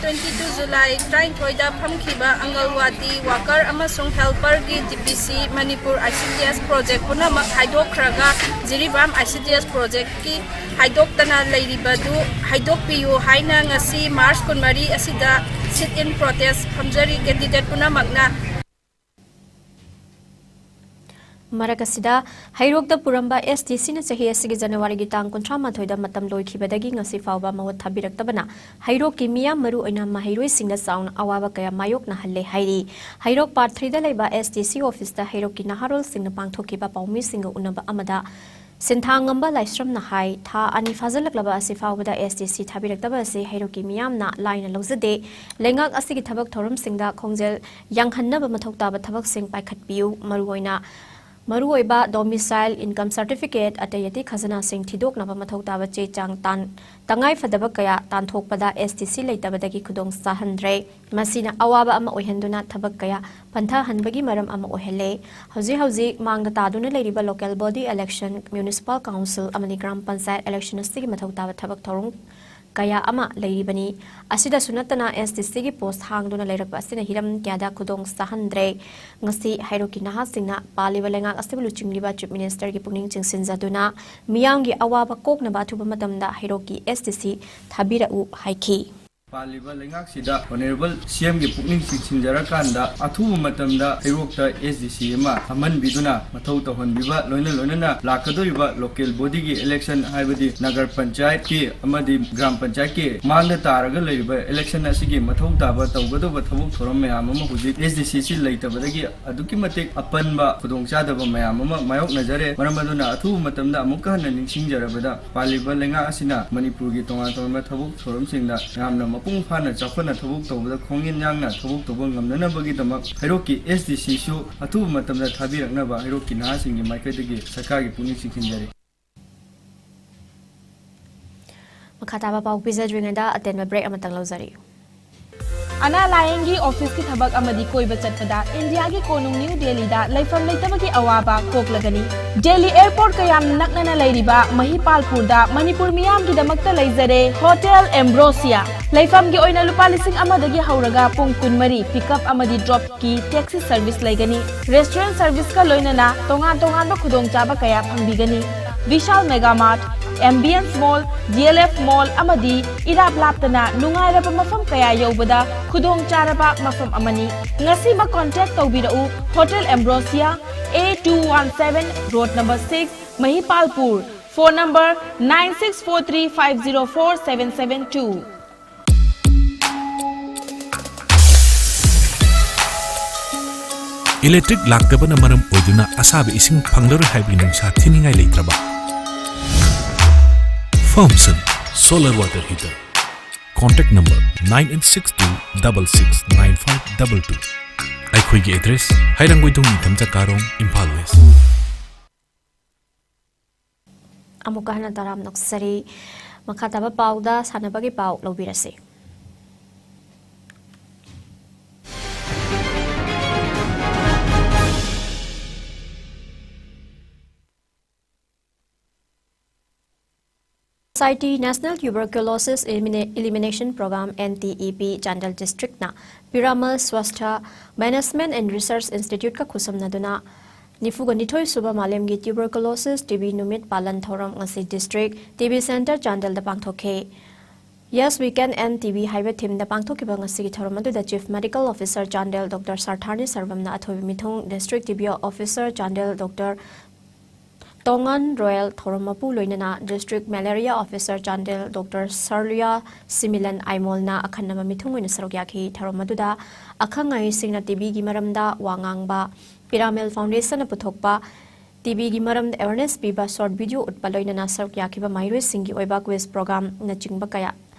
Twenty two July ꯇꯔꯥꯅꯤꯊꯣꯏꯗ ꯐꯝꯈꯤꯕ ꯑꯪꯒꯜꯋꯥꯗꯤ worker ꯑꯃꯁꯨꯡ helper ꯒꯤ D P C Manipur I C D S project ꯄꯨꯝꯅꯃꯛ ꯍꯥꯏꯗꯣꯛꯈ꯭ꯔꯒ, Jiribam I C D S project ꯀꯤ ꯍꯥꯏꯗꯣꯛꯇꯅ ꯂꯩꯔꯤꯕꯗꯨ ꯍꯥꯏꯗꯣꯛꯄꯤꯌꯨ ꯍꯥꯏꯅ ꯉꯁꯤ March ꯀꯨꯟꯃꯔꯤ ꯑꯁꯤꯗ sit in protest ꯐꯝꯖꯔꯤ꯫ Candidate ꯄꯨꯝꯅꯃꯛꯅ ꯃꯔꯛ ꯑꯁꯤꯗ, ꯍꯩꯔꯣꯛꯇ ꯄꯨꯔꯝꯕ ꯑꯦꯁ ꯗꯤ ꯁꯤꯅ ꯆꯍꯤ ꯑꯁꯤꯒꯤ ꯖꯅꯋꯥꯔꯤꯒꯤ ꯇꯥꯡ ꯀꯨꯟꯊ꯭ꯔꯥ ꯃꯥꯊꯣꯏꯗ ꯃꯇꯝ ꯂꯣꯏꯈꯤꯕꯗꯒꯤ ꯉꯁꯤ ꯐꯥꯎꯕ ꯃꯍꯨꯠ ꯊꯥꯕꯤꯔꯛꯇꯕꯅ ꯍꯩꯔꯣꯛꯀꯤ ꯃꯤꯌꯥꯝ, ꯃꯔꯨꯑꯣꯏꯅ ꯃꯍꯩꯔꯣꯏꯁꯤꯡꯗ ꯆꯥꯎꯅ ꯑꯋꯥꯕ ꯀꯌꯥ ꯃꯥꯌꯣꯛꯅꯍꯜꯂꯦ ꯍꯥꯏꯔꯤ꯫ ꯍꯩꯔꯣꯛ ꯄꯥꯔꯠ ꯊ꯭ꯔꯤꯗ ꯂꯩꯕ ꯑꯦꯁ ꯗꯤ ꯁꯤ ꯑꯣꯐꯤꯁꯇ ꯍꯩꯔꯣꯛꯀꯤ ꯅꯍꯥꯔꯣꯜꯁꯤꯡꯅ ꯄꯥꯡꯊꯣꯛꯈꯤꯕ ꯄꯥꯎꯃꯤꯁꯤꯡꯒ ꯎꯅꯕ ꯑꯃꯗ ꯁꯤꯟꯊꯥ ꯉꯝꯕ ꯂꯥꯏꯁ꯭ꯔꯝꯅ ꯍꯥꯏ, ꯊꯥ ꯑꯅꯤ ꯐꯥꯖꯤꯜꯂꯛꯂꯕ ꯑꯁꯤ ꯐꯥꯎꯕꯗ ꯑꯦꯁ ꯗꯤ ꯁꯤ ꯊꯥꯕꯤꯔꯛꯇꯕ ꯑꯁꯤ ꯍꯩꯔꯣꯛꯀꯤ ꯃꯤꯌꯥꯝꯅ ꯂꯥꯏꯅ ꯂꯧꯖꯗꯦ꯫ ꯂꯩꯉꯥꯛ ꯑꯁꯤꯒꯤ ꯊꯕꯛ ꯊꯧꯔꯝꯁꯤꯡꯗ ꯈꯣꯡꯖꯦꯜ ꯌꯥꯡꯍꯟꯅꯕ ꯃꯊꯧ ꯇꯥꯕ ꯊꯕꯛꯁꯤꯡ ꯄꯥꯏꯈꯠꯄꯤꯌꯨ꯫ ꯃꯔꯨꯑꯣꯏꯅ ꯃꯔꯨꯑꯣꯏꯕ domicile, income certificate, ꯑꯇꯩ ꯑꯇꯩ ꯈꯖꯅꯥꯁꯤꯡ ꯊꯤꯗꯣꯛꯅꯕ ꯃꯊꯧ ꯇꯥꯕ ꯆꯦ ꯆꯥꯡ ꯇꯥꯟ-, ꯇꯉꯥꯏ ꯐꯗꯕ ꯀꯌꯥ ꯇꯥꯟꯊꯣꯛꯄꯗ ꯑꯦꯁ ꯗꯤ ꯁꯤ ꯂꯩꯇꯕꯗꯒꯤ ꯈꯨꯗꯣꯡ ꯆꯥꯍꯟꯗ꯭ꯔꯦ꯫ ꯃꯁꯤꯅ ꯑꯋꯥꯕ ꯑꯃ ꯑꯣꯏꯍꯟꯗꯨꯅ ꯊꯕꯛ ꯀꯌꯥ ꯄꯟꯊꯍꯟꯕꯒꯤ ꯃꯔꯝ ꯑꯃ ꯑꯣꯏꯍꯜꯂꯦ꯫ ꯍꯧꯖꯤꯛ ꯍꯧꯖꯤꯛ ꯃꯥꯡꯗ ꯇꯥꯗꯨꯅ ꯂꯩꯔꯤꯕ local body election, municipal council ꯑꯃꯗꯤ ꯒ꯭ꯔꯥꯝ ꯄꯟꯆꯥꯌꯠ election ꯑꯁꯤꯒꯤ ꯃꯊꯧ ꯇꯥꯕ ꯊꯕꯛ ꯊꯧꯔꯝ ꯀꯌꯥ ꯑꯃ ꯂꯩꯔꯤꯕꯅꯤ꯫ ꯑꯁꯤꯗꯁꯨ ꯅꯠꯇꯅ ꯑꯦꯁ ꯗꯤ ꯁꯤꯒꯤ post ꯍꯥꯡꯗꯨꯅ ꯂꯩꯔꯛꯄ ꯑꯁꯤꯅ ꯍꯤꯔꯝ ꯀꯌꯥꯗ ꯈꯨꯗꯣꯡ ꯆꯥꯍꯟꯗ꯭ꯔꯦ꯫ ꯉꯁꯤ ꯍꯩꯔꯣꯛꯀꯤ ꯅꯍꯥꯁꯤꯡꯅ ꯄꯥꯜꯂꯤꯕ ꯂꯩꯉꯥꯛ ꯑꯁꯤꯕꯨ ꯂꯨꯆꯤꯡꯂꯤꯕ Chief Ministerꯒꯤ ꯄꯨꯛꯅꯤꯡ ꯆꯤꯡꯁꯤꯟꯖꯗꯨꯅ ꯃꯤꯌꯥꯝꯒꯤ ꯑꯋꯥꯕ ꯀꯣꯛꯅꯕ ꯑꯊꯨꯕ ꯃꯇꯝꯗ ꯍꯩꯔꯣꯛꯀꯤ ꯑꯦꯁ ꯗꯤ ꯁꯤ ꯊꯥꯕꯤꯔꯛꯎ ꯍꯥꯏꯈꯤ꯫ ꯄꯥꯜꯂꯤꯕ ꯂꯩꯉꯥꯛꯁꯤꯗ Honourable ꯁꯤ ꯑꯦꯝꯒꯤ ꯄꯨꯛꯅꯤꯡ ꯆꯤꯡꯁꯤꯟꯖꯔꯀꯥꯟꯗ ꯑꯊꯨꯕ ꯃꯇꯝꯗ ꯍꯩꯔꯣꯛꯇ ꯑꯦꯁ ꯗꯤ ꯁꯤ ꯑꯃ ꯐꯝꯍꯟꯕꯤꯗꯨꯅ ꯃꯊꯧ ꯇꯧꯍꯟꯕꯤꯕ, ꯂꯣꯏꯅ ꯂꯣꯏꯅꯅ ꯂꯥꯛꯀꯗꯧꯔꯤꯕ local bodyꯒꯤ election, ꯍꯥꯏꯕꯗꯤ ꯅꯒꯔ ꯄꯟꯆꯥꯌꯠꯀꯤ ꯑꯃꯗꯤ ꯒ꯭ꯔꯥꯝ ꯄꯟꯆꯥꯌꯠꯀꯤ ꯃꯥꯡꯗ ꯇꯥꯔꯒ ꯂꯩꯔꯤꯕ election ꯑꯁꯤꯒꯤ ꯃꯊꯧ ꯇꯥꯕ ꯇꯧꯒꯗꯧꯕ ꯊꯕꯛ ꯊꯧꯔꯝ ꯃꯌꯥꯝ ꯑꯃ ꯍꯧꯖꯤꯛ ꯑꯦꯁ ꯗꯤ ꯁꯤ ꯁꯤ ꯂꯩꯇꯕꯗꯒꯤ ꯑꯗꯨꯛꯀꯤ ꯃꯇꯤꯛ ꯑꯄꯟꯕ ꯈꯨꯗꯣꯡꯆꯥꯗꯕ ꯃꯌꯥꯝ ꯑꯃ ꯃꯥꯌꯣꯛꯅꯖꯔꯦ꯫ ꯃꯔꯝ ꯑꯗꯨꯅ ꯑꯊꯨꯕ ꯃꯇꯝꯗ ꯑꯃꯨꯛꯀ ꯍꯟꯅ ꯅꯤꯡꯁꯤꯡꯖꯔꯕꯗ ꯄꯥꯜꯂꯤꯕ ꯂꯩꯉꯥꯛ ꯑꯁꯤꯅ ꯃꯅꯤꯄꯨꯔꯒꯤ ꯇꯣꯉꯥꯟ ꯇꯣꯉꯥꯟꯕ ꯊꯕꯛ ꯊꯧꯔꯝꯁꯤꯡꯗ ꯌꯥꯝꯅ ꯃꯄꯨꯡ ꯐꯥꯅ ꯆꯥꯎꯈꯠꯅ ꯊꯕꯛ ꯇꯧꯕꯗ ꯈꯣꯡꯖꯦꯜ ꯌꯥꯡꯅ ꯊꯕꯛ ꯇꯧꯕ ꯉꯝꯅꯅꯕꯒꯤꯗꯃꯛ ꯍꯩꯔꯣꯛꯀꯤ ꯑꯦꯁ ꯗꯤ ꯁꯤꯁꯨ ꯑꯊꯨꯕ ꯃꯇꯝꯗ ꯊꯥꯕꯤꯔꯛꯅꯕ ꯍꯩꯔꯣꯛꯀꯤ ꯅꯍꯥꯁꯤꯡꯒꯤ ꯃꯥꯏꯀꯩꯗꯒꯤ ꯁꯔꯀꯥꯔꯒꯤ ꯄꯨꯛꯅꯤꯡ ꯆꯤꯡꯁꯤꯟꯖꯔꯤ꯫ ꯃꯈꯥ ꯇꯥꯕ ꯄꯥꯎ ꯄꯤꯖꯗ꯭ꯔꯤꯉꯩꯗ ꯑꯇꯦꯟꯕ break ꯑꯃꯇꯪ ꯂꯧꯖꯔꯤ꯫ ꯑꯅꯥ ꯂꯥꯌꯦꯡꯒꯤ ꯑꯣꯐꯤꯁꯀꯤ ꯊꯕꯛ ꯑꯃꯗꯤ ꯀꯣꯏꯕ ꯆꯠꯄꯗ ꯏꯟꯗꯤꯌꯥꯒꯤ ꯀꯣꯅꯨꯡ ꯅ꯭ꯌꯨ ꯗꯦꯜꯂꯤꯗ ꯂꯩꯐꯝ ꯂꯩꯇꯕꯒꯤ ꯑꯋꯥꯕ ꯀꯣꯛꯂꯒꯅꯤ꯫ ꯗꯦꯜꯂꯤ ꯑꯦꯌꯔꯄꯣꯔꯠꯀ ꯌꯥꯝ ꯅꯛꯅꯅ ꯂꯩꯔꯤꯕ ꯃꯍꯤꯄꯥꯜꯄꯨꯔꯗ ꯃꯅꯤꯄꯨꯔ ꯃꯤꯌꯥꯝꯒꯤꯗꯃꯛꯇ ꯂꯩꯖꯔꯦ ꯍꯣꯇꯦꯜ ꯑꯦꯝꯕ꯭ꯔꯣꯁꯤꯌꯥ꯫ ꯂꯩꯐꯝꯒꯤ ꯑꯣꯏꯅ ꯂꯨꯄꯥ ꯂꯤꯁꯤꯡ ꯑꯃꯗꯒꯤ ꯍꯧꯔꯒ ꯄꯨꯡ ꯀꯨꯟꯃꯔꯤ pickup ꯑꯃꯗꯤ dropꯀꯤ taxi service ꯂꯩꯒꯅꯤ꯫ Restaurant serviceꯀ ꯂꯣꯏꯅꯅ ꯇꯣꯉꯥꯟ ꯇꯣꯉꯥꯟꯕ ꯈꯨꯗꯣꯡꯆꯥꯕ ꯀꯌꯥ ꯐꯪꯕꯤꯒꯅꯤ꯫ ꯕꯤꯁꯥꯜ ꯃꯦꯒꯥ ꯃꯥꯔꯠ, ꯑꯦꯝꯕꯤꯌꯟꯁ ꯃꯣꯜ, ꯗꯤ ꯑꯦꯜ ꯑꯦꯐ ꯃꯣꯜ ꯑꯃꯗꯤ ꯏꯔꯥꯞ ꯂꯥꯞꯇꯅ ꯅꯨꯡꯉꯥꯏꯔꯕ ꯃꯐꯝ ꯀꯌꯥ ꯌꯧꯕꯗ ꯈꯨꯗꯣꯡ ꯆꯥꯔꯕ ꯃꯐꯝ ꯑꯃꯅꯤ꯫ ꯉꯁꯤꯃꯛ ꯀꯣꯟꯇꯦꯛ ꯇꯧꯕꯤꯔꯛꯎ꯫ Hotel Ambrosia, A two one seven, road number six, Mahipalpur. Phone number nine six four three five zero four seven seven two꯫ Electric ꯂꯥꯛꯇꯕꯅ ꯃꯔꯝ ꯑꯣꯏꯗꯨꯅ ꯑꯁꯥꯕ ꯏꯁꯤꯡ ꯐꯪꯂꯔꯣꯏ ꯍꯥꯏꯕꯒꯤ ꯅꯨꯡꯁꯥ ꯊꯤꯅꯤꯡꯉꯥꯏ ꯂꯩꯇ꯭ꯔꯕ? Firmson solar water heater. Contact number nine eight six two double six nine five double two. ꯑꯩꯈꯣꯏꯒꯤ ꯑꯦꯗ꯭ꯔꯦꯁ: ꯍꯩꯔꯥꯡꯒꯣꯏꯊꯣꯡ ꯅꯤꯡꯊꯝ ꯆꯀꯥꯔꯣꯡ, ꯏꯝꯐꯥꯜ ꯋꯦꯁ꯫ ꯑꯃꯨꯛꯀ ꯍꯟꯅ ꯇꯔꯥꯝꯅ ꯑꯣꯛꯆꯔꯤ꯫ ꯃꯈꯥ ꯇꯥꯕ ꯄꯥꯎꯗ ꯁꯥꯟꯅꯕꯒꯤ ꯄꯥꯎ ꯂꯧꯕꯤꯔꯁꯤ꯫ Society National Tuberculosis Elimina-, Elimination Program, N T E P, Chandel ꯗꯤꯁꯇ꯭ꯔꯤꯛꯅ Piramal Swasth management and research ꯏꯟꯁꯇꯤꯇ꯭ꯌꯨꯠꯀ ꯈꯨꯠꯁꯝꯅꯗꯨꯅ ꯅꯤꯐꯨꯒ ꯅꯤꯊꯣꯏ ꯁꯨꯕ ꯃꯥꯂꯦꯝꯒꯤ ꯇ꯭ꯌꯨꯕꯔꯀꯨꯂꯣꯁꯤꯁ ꯇꯤ ꯕꯤ ꯅꯨꯃꯤꯠ ꯄꯥꯂꯟ ꯊꯧꯔꯝ ꯉꯁꯤ ꯗꯤꯁꯇ꯭ꯔꯤꯛ ꯇꯤ ꯕꯤ ꯁꯦꯟꯇꯔ ꯆꯥꯟꯗꯦꯜꯗ ꯄꯥꯡꯊꯣꯛꯈꯤ꯫ Yes, we can end T B ꯍꯥꯏꯕ ꯊꯤꯝꯗ ꯄꯥꯡꯊꯣꯛꯈꯤꯕ ꯉꯁꯤꯒꯤ ꯊꯧꯔꯝ ꯑꯗꯨꯗ chief medical officer Chandel doctor ꯁꯥꯔꯊꯥꯅꯤ ꯁꯔꯕꯝꯅ ꯑꯊꯣꯏꯕ ꯃꯤꯊꯨꯡ, district T B officer Chandel doctor ꯇꯣꯉꯥꯟ ꯔꯣꯌꯦꯜ ꯊꯧꯔꯝ ꯃꯄꯨ ꯂꯣꯏꯅꯅ district malaria officer Chandel doctor ꯁꯔꯂꯤꯌꯥ ꯁꯤꯃꯤꯂꯟ ꯑꯥꯏꯃꯣꯜꯅ ꯑꯈꯟꯅꯕ ꯃꯤꯊꯨꯡ ꯑꯣꯏꯅ ꯁꯔꯨꯛ ꯌꯥꯈꯤ꯫ ꯊꯧꯔꯝ ꯑꯗꯨꯗ ꯑꯈꯪ ꯑꯍꯩꯁꯤꯡꯅ ꯇꯤ ꯕꯤꯒꯤ ꯃꯔꯝꯗ ꯋꯥ ꯉꯥꯡꯕ, ꯄꯤꯔꯥꯃꯦꯜ ꯐꯥꯎꯟꯗꯦꯁꯟꯅ ꯄꯨꯊꯣꯛꯄ ꯇꯤ ꯕꯤꯒꯤ ꯃꯔꯝꯗ ꯑꯦꯋꯦꯔꯅꯦꯁ ꯄꯤꯕ ꯁꯣꯔꯠ ꯚꯤꯗꯤꯑꯣ ꯎꯠꯄ ꯂꯣꯏꯅꯅ ꯁꯔꯨꯛ ꯌꯥꯈꯤꯕ ꯃꯍꯩꯔꯣꯏꯁꯤꯡꯒꯤ ꯑꯣꯏꯕ ꯀ꯭ꯋꯤꯖ ꯄ꯭ꯔꯣꯒ꯭ꯔꯥꯝꯅꯆꯤꯡꯕ ꯀꯌꯥ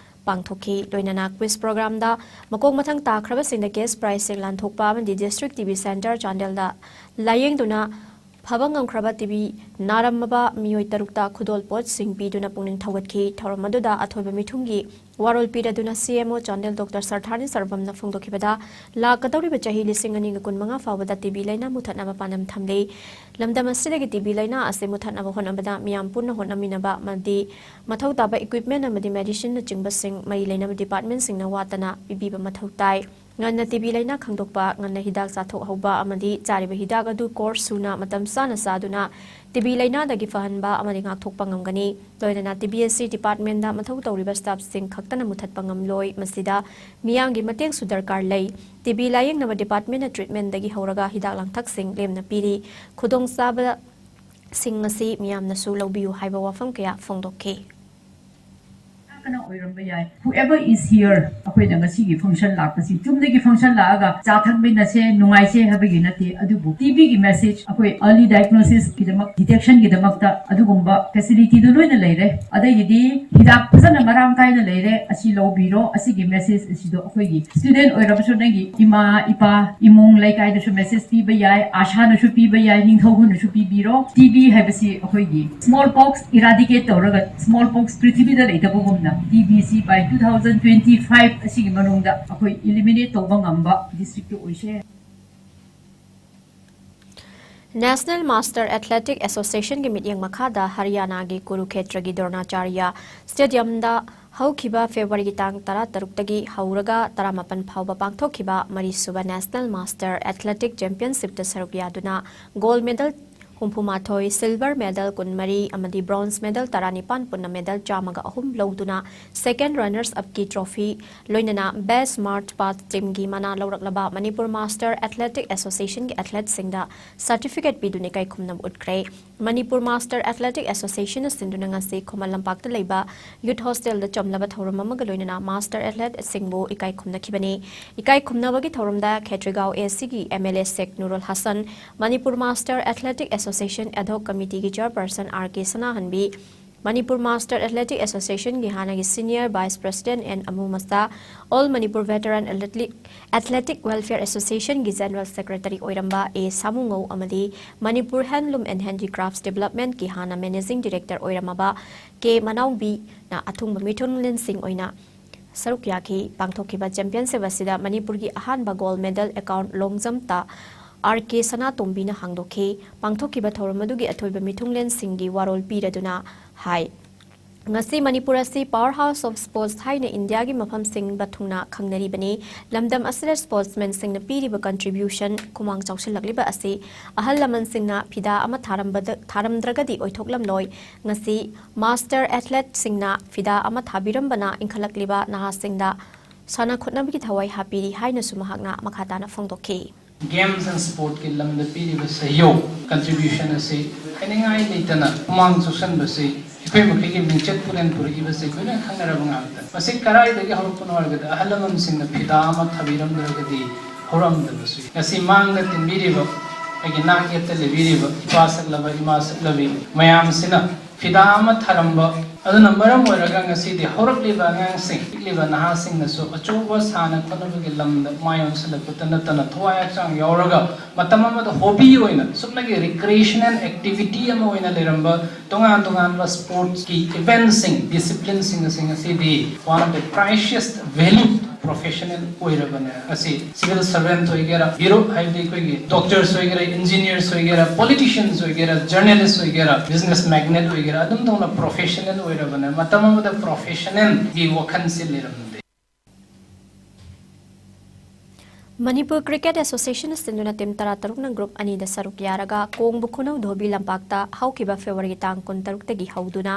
ꯄꯥꯡꯊꯣꯛꯈꯤ꯫ ꯂꯣꯏꯅꯅ ꯀ꯭ꯋꯤꯖ ꯄ꯭ꯔꯣꯒ꯭ꯔꯥꯝꯗ ꯃꯀꯣꯛ ꯃꯊꯪ ꯇꯥꯈ꯭ꯔꯕꯁꯤꯡꯗ ꯀꯦꯁ ꯄ꯭ꯔꯥꯏꯖꯁꯤꯡ ꯂꯥꯟꯊꯣꯛꯄ ꯑꯃꯗꯤ ꯗꯤꯁꯇ꯭ꯔꯤꯛ ꯇꯤ ꯕꯤ ꯁꯦꯟꯇꯔ ꯆꯥꯟꯗꯦꯜꯗ ꯂꯥꯌꯦꯡꯗꯨꯅ ꯐꯕ ꯉꯝꯈ꯭ꯔꯕ ꯇꯤ ꯕꯤ ꯅꯥꯔꯝꯃꯕ ꯃꯤꯑꯣꯏ ꯇꯔꯨꯛꯇ ꯈꯨꯗꯣꯜ ꯄꯣꯠꯁꯤꯡ ꯄꯤꯗꯨꯅ ꯄꯨꯛꯅꯤꯡ ꯊꯧꯒꯠꯈꯤ꯫ ꯊꯧꯔꯝ ꯑꯗꯨꯗ ꯑꯊꯣꯏꯕ ꯃꯤꯊꯨꯡꯒꯤ ꯋꯥꯔꯣꯜ ꯄꯤꯔꯗꯨꯅ ꯁꯤ ꯑꯦꯝ ꯑꯣ ꯆꯥꯟꯗꯦꯜ ꯗꯣꯛꯇꯔ ꯁꯔꯊꯥꯅꯤ ꯁꯔꯕꯝꯅ ꯐꯣꯡꯗꯣꯛꯈꯤꯕꯗ, ꯂꯥꯛꯀꯗꯧꯔꯤꯕ ꯆꯍꯤ ꯂꯤꯁꯤꯡ ꯑꯅꯤꯒ ꯀꯨꯟꯃꯉꯥ ꯐꯥꯎꯕꯗ ꯇꯤ ꯕꯤ ꯂꯥꯏꯅꯥ ꯃꯨꯊꯠꯅꯕ ꯄꯥꯟꯗꯝ ꯊꯝꯂꯤ꯫ ꯂꯝꯗꯝ ꯑꯁꯤꯗꯒꯤ ꯇꯤ ꯕꯤ ꯂꯥꯏꯅꯥ ꯑꯁꯤ ꯃꯨꯊꯠꯅꯕ ꯍꯣꯠꯅꯕꯗ ꯃꯤꯌꯥꯝ ꯄꯨꯟꯅ ꯍꯣꯠꯅꯃꯤꯟꯅꯕ ꯑꯃꯗꯤ ꯃꯊꯧ ꯇꯥꯕ ꯏꯀ꯭ꯋꯤꯞꯃꯦꯟ ꯑꯃꯗꯤ ꯃꯦꯗꯤꯁꯤꯟꯅꯆꯤꯡꯕꯁꯤꯡ ꯃꯔꯤ ꯂꯩꯅꯕ ꯗꯤꯄꯥꯔꯠꯃꯦꯟꯁꯤꯡꯅ ꯋꯥꯠꯇꯅ ꯄꯤꯕꯤꯕ ꯃꯊꯧ ꯇꯥꯏ꯫ ꯉꯟꯅ ꯇꯤꯕꯤ ꯂꯥꯏꯅꯥ ꯈꯪꯗꯣꯛꯄ, ꯉꯟꯅ ꯍꯤꯗꯥꯛ ꯆꯥꯊꯣꯛꯍꯧꯕ ꯑꯃꯗꯤ ꯆꯥꯔꯤꯕ ꯍꯤꯗꯥꯛ ꯑꯗꯨ ꯀꯣꯔꯁ ꯁꯨꯅ ꯃꯇꯝ ꯆꯥꯅ ꯆꯥꯗꯨꯅ ꯇꯤꯕꯤ ꯂꯥꯏꯅꯥꯗꯒꯤ ꯐꯍꯟꯕ ꯑꯃꯗꯤ ꯉꯥꯛꯊꯣꯛꯄ ꯉꯝꯒꯅꯤ꯫ ꯂꯣꯏꯅꯅ ꯇꯤꯕꯤ ꯑꯁꯤ ꯗꯤꯄꯥꯔꯠꯃꯦꯟꯗ ꯃꯊꯧ ꯇꯧꯔꯤꯕ ꯁ꯭ꯇꯥꯐꯁꯤꯡ ꯈꯛꯇꯅ ꯃꯨꯊꯠꯄ ꯉꯝꯂꯣꯏ꯫ ꯃꯁꯤꯗ ꯃꯤꯌꯥꯝꯒꯤ ꯃꯇꯦꯡꯁꯨ ꯗꯔꯀꯥꯔ ꯂꯩ꯫ ꯇꯤꯕꯤ ꯂꯥꯌꯦꯡꯅꯕ ꯗꯤꯄꯥꯔꯠꯃꯦꯟꯅ ꯇ꯭ꯔꯤꯠꯃꯦꯟꯗꯒꯤ ꯍꯧꯔꯒ ꯍꯤꯗꯥꯛ ꯂꯥꯡꯊꯛꯁꯤꯡ ꯂꯦꯝꯅ ꯄꯤꯔꯤ꯫ ꯈꯨꯗꯣꯡꯆꯥꯕꯁꯤꯡ ꯑꯁꯤ ꯃꯤꯌꯥꯝꯅꯁꯨ ꯂꯧꯕꯤꯌꯨ ꯍꯥꯏꯕ ꯋꯥꯐꯝ ꯀꯌꯥ ꯐꯣꯡꯗꯣꯛꯈꯤ꯫ ꯀꯅꯥ ꯑꯣꯏꯔꯝꯕ ꯌꯥꯏ꯫ Whoever is here, ꯑꯩꯈꯣꯏꯅ ꯉꯁꯤꯒꯤ ꯐꯪꯁꯟ ꯂꯥꯛꯄꯁꯤ ꯆꯨꯝꯅꯒꯤ ꯐꯪꯁꯟ ꯂꯥꯛꯑꯒ ꯆꯥ ꯊꯛꯃꯤꯟꯅꯁꯦ, ꯅꯨꯡꯉꯥꯏꯁꯦ ꯍꯥꯏꯕꯒꯤ ꯅꯠꯇꯦ꯫ ꯑꯗꯨꯕꯨ ꯇꯤꯕꯤꯒꯤ ꯃꯦꯁꯦꯖ ꯑꯩꯈꯣꯏ ꯑꯔꯂꯤ ꯗꯥꯏꯒꯅꯣꯁꯤꯁꯀꯤꯗꯃꯛ, ꯗꯤꯇꯦꯛꯁꯟꯒꯤꯗꯃꯛꯇ ꯑꯗꯨꯒꯨꯝꯕ ꯐꯦꯁꯤꯂꯤꯇꯤꯗꯨ ꯂꯣꯏꯅ ꯂꯩꯔꯦ꯫ ꯑꯗꯒꯤꯗꯤ ꯍꯤꯗꯥꯛ ꯐꯖꯅ ꯃꯔꯥꯡ ꯀꯥꯏꯅ ꯂꯩꯔꯦ, ꯑꯁꯤ ꯂꯧꯕꯤꯔꯣ꯫ ꯑꯁꯤꯒꯤ ꯃꯦꯁꯦꯖ ꯑꯁꯤꯗꯣ ꯑꯩꯈꯣꯏꯒꯤ ꯁ꯭ꯇꯨꯗꯦꯟ ꯑꯣꯏꯔꯕꯁꯨ ꯅꯪꯒꯤ ꯏꯃꯥ, ꯏꯄꯥ, ꯏꯃꯨꯡ ꯂꯩꯀꯥꯏꯗꯁꯨ ꯃꯦꯁꯦꯖ ꯄꯤꯕ ꯌꯥꯏ, ꯑꯥꯁꯥꯅꯁꯨ ꯄꯤꯕ ꯌꯥꯏ, ꯅꯤꯡꯊꯧꯈꯣꯟꯅꯁꯨ ꯄꯤꯕꯤꯔꯣ꯫ ꯇꯤꯕꯤ ꯍꯥꯏꯕꯁꯤ ꯑꯩꯈꯣꯏꯒꯤ ꯁ꯭ꯃꯣꯜ ꯄꯣꯛꯁ ꯏꯔꯥꯗꯤꯀꯦꯠ ꯇꯧꯔꯒ ꯁ꯭ꯃꯣꯜ ꯄꯣꯛꯁ ꯄ꯭ꯔꯤꯊꯤꯕꯤꯗ ꯂꯩꯇꯕꯒꯨꯝꯅ ꯇꯤꯕꯤꯁꯤ by two thousand twenty five ꯑꯁꯤꯒꯤ ꯃꯅꯨꯡꯗ ꯑꯩꯈꯣꯏ ꯏꯂꯤꯃꯤꯅꯦꯠ ꯇꯧꯕ ꯉꯝꯕ ꯗꯤꯁꯇ꯭ꯔꯤꯛꯇꯨ ꯑꯣꯏꯁꯦ꯫ National Master Athletic Associationꯒꯤ ꯃꯤꯠꯌꯦꯡ ꯃꯈꯥꯗ ꯍꯔꯤꯌꯥꯅꯥꯒꯤ ꯀꯨꯔꯨꯈꯦꯇ꯭ꯔꯒꯤ ꯗ꯭ꯔꯣꯅꯥꯆꯥꯔꯌ ꯁ꯭ꯇꯦꯗꯤꯌꯝꯗ ꯍꯧꯈꯤꯕ ꯐꯦꯕ꯭ꯔꯨꯋꯥꯔꯤꯒꯤ ꯇꯥꯡ ꯇꯔꯥꯇꯔꯨꯛꯇꯒꯤ ꯍꯧꯔꯒ ꯇꯔꯥꯃꯥꯄꯟ ꯐꯥꯎꯕ ꯄꯥꯡꯊꯣꯛꯈꯤꯕ ꯃꯔꯤꯁꯨꯕ National Master Athletic Championshipꯇ ꯁꯔꯨꯛ ꯌꯥꯗꯨꯅ ꯒꯣꯜꯗ ꯃꯦꯗꯜ ꯍꯨꯝꯐꯨꯃꯥꯊꯣꯏ, ꯁꯤꯜꯚꯔ ꯃꯦꯗꯜ ꯀꯨꯟꯃꯔꯤ ꯑꯃꯗꯤ ꯕ꯭ꯔꯣꯟꯖ ꯃꯦꯗꯜ ꯇꯔꯥꯅꯤꯄꯥꯟ, ꯄꯨꯟꯅ ꯃꯦꯗꯜ ꯆꯥꯝꯃꯒ ꯑꯍꯨꯝ ꯂꯧꯗꯨꯅ ꯁꯦꯀꯦꯟꯗ ꯔꯟꯅꯔꯁ ꯑꯞꯀꯤ ꯇ꯭ꯔꯣꯐꯤ, ꯂꯣꯏꯅꯅ ꯕꯦꯁ ꯃꯥꯔꯆ ꯄꯥꯁ ꯇꯤꯝꯒꯤ ꯃꯅꯥ ꯂꯧꯔꯛꯂꯕ ꯃꯅꯤꯄꯨꯔ ꯃꯥꯁꯇꯔ ꯑꯦꯊꯂꯦꯇꯤꯛ ꯑꯦꯁꯣꯁꯤꯌꯦꯁꯟꯒꯤ ꯑꯦꯊꯂꯦꯠꯁꯤꯡꯗ ꯁꯥꯔꯇꯤꯐꯤꯀꯦꯠ ꯄꯤꯗꯨꯅ ꯏꯀꯥꯏ ꯈꯨꯝꯅꯕ ꯎꯠꯈ꯭ꯔꯦ꯫ ꯃꯅꯤꯄꯨꯔ ꯃꯥꯁꯇꯔ ꯑꯦꯊꯂꯦꯇꯤꯛ ꯑꯦꯁꯣꯁꯤꯌꯦꯁꯟꯅ ꯁꯤꯟꯗꯨꯅ ꯉꯁꯤ ꯈꯨꯃꯟ ꯂꯝꯄꯥꯛꯇ ꯂꯩꯕ ꯌꯨꯠ ꯍꯣꯁꯇꯦꯜꯗ ꯆꯝꯂꯕ ꯊꯧꯔꯝ ꯑꯃꯒ ꯂꯣꯏꯅꯅ ꯃꯥꯁꯇꯔ ꯑꯦꯊꯂꯦꯠꯁꯤꯡꯕꯨ ꯏꯀꯥꯏ ꯈꯨꯝꯅꯈꯤꯕꯅꯤ꯫ ꯏꯀꯥꯏ ꯈꯨꯝꯅꯕꯒꯤ ꯊꯧꯔꯝꯗ ꯈꯦꯇ꯭ꯔꯤꯒꯥꯎ ꯑꯦ ꯁꯤꯒꯤ M L A Sheikh Nurul Hasan, Manipur master athletic association ad hoc ꯀꯃꯤꯇꯤꯒꯤ chairperson R K Sanahanbi, Manipur master athletic ꯑꯦꯁꯣꯁꯤꯌꯦꯁꯟꯒꯤ ꯍꯥꯟꯅꯒꯤ senior vice president N Amu ꯃꯁꯥ, all Manipur veteran athletic, athletic welfare ꯑꯦꯁꯣꯁꯤꯌꯦꯁꯟꯒꯤ ꯖꯦꯅꯔꯦꯜ ꯁꯦꯀ꯭ꯔꯦꯇꯔꯤ ꯑꯣꯏꯔꯝꯕ ꯑꯦ ꯁꯥꯃꯨꯉꯧ ꯑꯃꯗꯤ ꯃꯅꯤꯄꯨꯔ ꯍꯦꯟꯂꯨꯝ ꯑꯦꯟ ꯍꯦꯟꯗꯤꯀ꯭ꯔꯥꯐꯠꯁ ꯗꯤꯕꯦꯂꯞꯃꯦꯟꯠꯀꯤ ꯍꯥꯟꯅ ꯃꯦꯅꯦꯖꯤꯡ ꯗꯤꯔꯦꯛꯇꯔ ꯑꯣꯏꯔꯝꯃꯕ ꯀꯦ ꯃꯅꯥꯎꯕꯤꯅ ꯑꯊꯨꯡꯕ ꯃꯤꯊꯨꯡꯂꯦꯟꯁꯤꯡ ꯑꯣꯏꯅ ꯁꯔꯨꯛ ꯌꯥꯈꯤ꯫ ꯄꯥꯡꯊꯣꯛꯈꯤꯕ ꯆꯦꯝꯄꯤꯌꯟꯁꯤꯞ ꯑꯁꯤꯗ ꯃꯅꯤꯄꯨꯔꯒꯤ ꯑꯍꯥꯟꯕ ꯒꯣꯜꯗ ꯃꯦꯗꯜ ꯑꯦꯀꯥꯎꯟꯠ ꯂꯣꯡ ꯖꯝꯞꯇ ꯑꯥꯔ ꯀꯦ ꯁꯅꯥꯇꯣꯝꯕꯤꯅ ꯍꯥꯡꯗꯣꯛꯈꯤ꯫ ꯄꯥꯡꯊꯣꯛꯈꯤꯕ ꯊꯧꯔꯝ ꯑꯗꯨꯒꯤ ꯑꯊꯣꯏꯕ ꯃꯤꯊꯨꯡꯂꯦꯟꯁꯤꯡꯒꯤ ꯋꯥꯔꯣꯜ ꯄꯤꯔꯗꯨꯅ ꯍꯥꯏ꯫ ꯉꯁꯤ ꯃꯅꯤꯄꯨꯔ ꯑꯁꯤ Power House of Sports ꯍꯥꯏꯅ ꯏꯟꯗꯤꯌꯥꯒꯤ ꯃꯐꯝ ꯁꯤꯟꯕ ꯊꯨꯡꯅ ꯈꯪꯅꯔꯤꯕꯅꯤ꯫ ꯂꯝꯗꯝ ꯑꯁꯤꯗ sportsmanꯁꯤꯡꯅ ꯄꯤꯔꯤꯕ contribution, ꯈꯨꯃꯥꯡ ꯆꯥꯎꯁꯤꯜꯂꯛꯂꯤꯕ ꯑꯁꯤ ꯑꯍꯜ ꯂꯃꯟꯁꯤꯡꯅ ꯐꯤꯗꯥ ꯑꯃ ꯊꯥꯔꯝꯕꯗ, ꯊꯥꯔꯝꯗ꯭ꯔꯒꯗꯤ ꯑꯣꯏꯊꯣꯛꯂꯝꯂꯣꯏ꯫ ꯉꯁꯤ master athleteꯁꯤꯡꯅ ꯐꯤꯗꯥ ꯑꯃ ꯊꯥꯕꯤꯔꯝꯕꯅ ꯏꯟꯈꯠꯂꯛꯂꯤꯕ ꯅꯍꯥꯁꯤꯡꯗ ꯁꯥꯟꯅ ꯈꯣꯠꯅꯕꯒꯤ ꯊꯋꯥꯏ ꯍꯥꯞꯄꯤꯔꯤ ꯍꯥꯏꯅꯁꯨ ꯃꯍꯥꯛꯅ ꯃꯈꯥ ꯇꯥꯅ ꯐꯣꯡꯗꯣꯛꯈꯤ꯫ Games and Sportꯀꯤ ꯂꯝꯗ ꯄꯤꯔꯤꯕ ꯁꯍꯌꯣꯒ, contribution ꯑꯁꯤ ꯍꯥꯏꯅꯤꯡꯉꯥꯏ ꯂꯩꯇꯅ ꯄꯨꯛꯅꯤꯡ ꯆꯥꯎꯁꯟꯕꯁꯤ ꯑꯩꯈꯣꯏ ꯃꯈꯩꯒꯤ ꯃꯤꯡꯆꯠ ꯄꯨꯔꯦꯟ ꯄꯨꯔꯛꯏꯕꯁꯤ ꯑꯩꯈꯣꯏꯅ ꯈꯪꯅꯔꯕ ꯉꯥꯛꯇꯅꯤ꯫ ꯃꯁꯤ ꯀꯗꯥꯏꯗꯒꯤ ꯍꯧꯔꯛꯄꯅꯣ ꯍꯥꯏꯔꯒꯗꯤ, ꯑꯍꯜ ꯂꯃꯟꯁꯤꯡꯅ ꯐꯤꯗꯥ ꯑꯃ ꯊꯥꯕꯤꯔꯝꯗ꯭ꯔꯒꯗꯤ ꯍꯧꯔꯝꯗꯕꯁꯨ ꯌꯥꯏ꯫ ꯉꯁꯤ ꯃꯥꯡꯗ ꯇꯤꯟꯕꯤꯔꯤꯕ, ꯑꯩꯒꯤ ꯅꯥꯛ ꯌꯦꯠꯇ ꯂꯩꯕꯤꯔꯤꯕ ꯏꯄꯥ ꯁꯛꯂꯕ, ꯏꯃꯥ ꯁꯛꯂꯕꯤ ꯃꯌꯥꯝꯁꯤꯅ ꯐꯤꯗꯥ ꯑꯃ ꯊꯥꯔꯝꯕ ꯑꯗꯨꯅ ꯃꯔꯝ ꯑꯣꯏꯔꯒ ꯉꯁꯤꯗꯤ ꯍꯧꯔꯛꯂꯤꯕ ꯑꯉꯥꯡꯁꯤꯡ, ꯄꯤꯛꯂꯤꯕ ꯅꯍꯥꯁꯤꯡꯅꯁꯨ ꯑꯆꯧꯕ ꯁꯥꯟꯅ ꯈꯣꯠꯅꯕꯒꯤ ꯂꯝꯗ ꯃꯥꯏ ꯑꯣꯟꯁꯤꯜꯂꯛꯄꯇ ꯅꯠꯇꯅ ꯊꯋꯥꯏ ꯍꯛꯆꯥꯡ ꯌꯥꯎꯔꯒ ꯃꯇꯝ ꯑꯃꯗ hobby ꯑꯣꯏꯅ, ꯆꯨꯝꯅꯒꯤ recreational activity ꯑꯃ ꯑꯣꯏꯅ ꯂꯩꯔꯝꯕ ꯇꯣꯉꯥꯟ ꯇꯣꯉꯥꯟꯕ sportsꯀꯤ eventꯁꯤꯡ, disciplineꯁꯤꯡ ꯑꯁꯤ ꯉꯁꯤꯗꯤ one of the precious value professional ꯑꯣꯏꯔꯕꯅꯦ꯫ ꯑꯁꯤ civil servant ꯑꯣꯏꯒꯦꯔꯥ, ꯕꯤꯔꯨꯞ ꯍꯥꯏꯕꯗꯤ ꯑꯩꯈꯣꯏꯒꯤ doctors ꯑꯣꯏꯒꯦꯔꯥ, engineers ꯑꯣꯏꯒꯦꯔꯥ, politicians ꯑꯣꯏꯒꯦꯔꯥ, journalist ꯑꯣꯏꯒꯦꯔꯥ, business magnate ꯑꯣꯏꯒꯦꯔꯥ, ꯑꯗꯨꯝ ꯇꯧꯅ professional ꯑꯣꯏꯔꯕꯅꯦ꯫ ꯃꯇꯝ ꯑꯃꯗ professionalꯒꯤ ꯋꯥꯈꯜꯁꯤ ꯂꯩꯔꯝꯗꯦ꯫ ꯃꯅꯤꯄꯨꯔ Cricket Association ꯁꯤꯟꯗꯨꯅ team ꯇꯔꯥꯇꯔꯨꯛꯅ group ꯑꯅꯤꯗ ꯁꯔꯨꯛ ꯌꯥꯔꯒ ꯀꯣꯡꯕ ꯈꯨꯅꯧ ꯙꯣꯕꯤ ꯂꯝꯄꯥꯛꯇ ꯍꯧꯈꯤꯕ February ꯇꯥꯡ ꯀꯨꯟꯇꯔꯨꯛꯇꯒꯤ ꯍꯧꯗꯨꯅ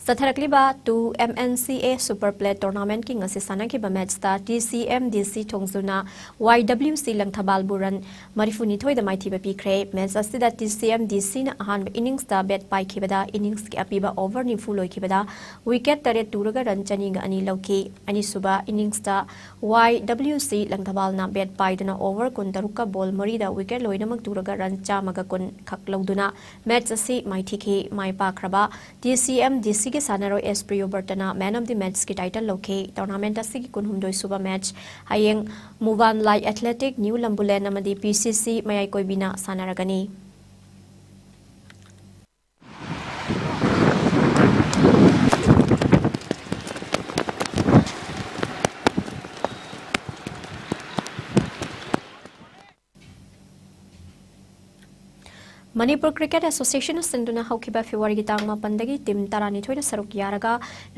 ꯆꯠꯊꯔꯛꯂꯤꯕ two M N C A Super Play Tournamentꯀꯤ ꯉꯁꯤ ꯁꯥꯟꯅꯈꯤꯕ matchꯇ T C M D C ꯊꯣꯡꯖꯨꯅ Y W C ꯂꯪꯊꯕꯥꯜꯕꯨ run ꯃꯔꯤꯐꯨꯅꯤꯊꯣꯏꯗ ꯃꯥꯏꯊꯤꯕ ꯄꯤꯈ꯭ꯔꯦ꯫ Match ꯑꯁꯤꯗ T C M D Cꯅ ꯑꯍꯥꯟꯕ inningsꯇ bat ꯄꯥꯏꯈꯤꯕꯗ inningsꯀꯤ ꯑꯄꯤꯕ over ꯅꯤꯐꯨ ꯂꯣꯏꯈꯤꯕꯗ wicket ꯇꯔꯦꯠ ꯇꯨꯔꯒ run ꯆꯅꯤꯒ ꯑꯅꯤ ꯂꯧꯈꯤ꯫ ꯑꯅꯤꯁꯨꯕ inningsꯇ Y W C ꯂꯪꯊꯕꯥꯜꯅ bat ꯄꯥꯏꯗꯨꯅ over ꯀꯨꯟꯇꯔꯨꯛꯀ ball ꯃꯔꯤꯗ wicket ꯂꯣꯏꯅꯃꯛ ꯇꯨꯔꯒ run ꯆꯥꯝꯃꯒ ꯀꯨꯟ ꯈꯛ ꯂꯧꯗꯨꯅ match ꯑꯁꯤ ꯃꯥꯏꯊꯤꯈꯤ꯫ ꯃꯥꯏ ꯄꯥꯛꯈ꯭ꯔꯕ T C M D Cꯒꯤ ꯁꯥꯟꯅꯔꯣꯏ S Priyobrtꯅ man of the matchꯀꯤ title ꯂꯧꯈꯤ꯫ Tournament ꯑꯁꯤꯒꯤ ꯀꯨꯟꯍꯨꯝꯗꯣꯏ ꯁꯨꯕ match ꯍꯌꯦꯡ ꯃꯨꯕꯥꯟ ꯂꯥꯏ Athletic, New Lambulane ꯑꯃꯗꯤ P C C ꯃꯌꯥꯏ ꯀꯣꯏꯕꯤꯅ ꯁꯥꯟꯅꯔꯒꯅꯤ꯫ ꯃꯅꯤꯄꯨꯔ ꯀ꯭ꯔꯤꯀꯦꯠ ꯑꯦꯁꯣꯁꯤꯌꯦꯁꯟꯅ ꯁꯤꯟꯗꯨꯅ ꯍꯧꯈꯤꯕ ꯐꯦꯕ꯭ꯔꯨꯋꯥꯔꯤꯒꯤ ꯇꯥꯡ ꯃꯥꯄꯟꯗꯒꯤ ꯇꯤꯝ ꯇꯔꯥꯅꯤꯊꯣꯏꯅ ꯁꯔꯨꯛ ꯌꯥꯔꯒ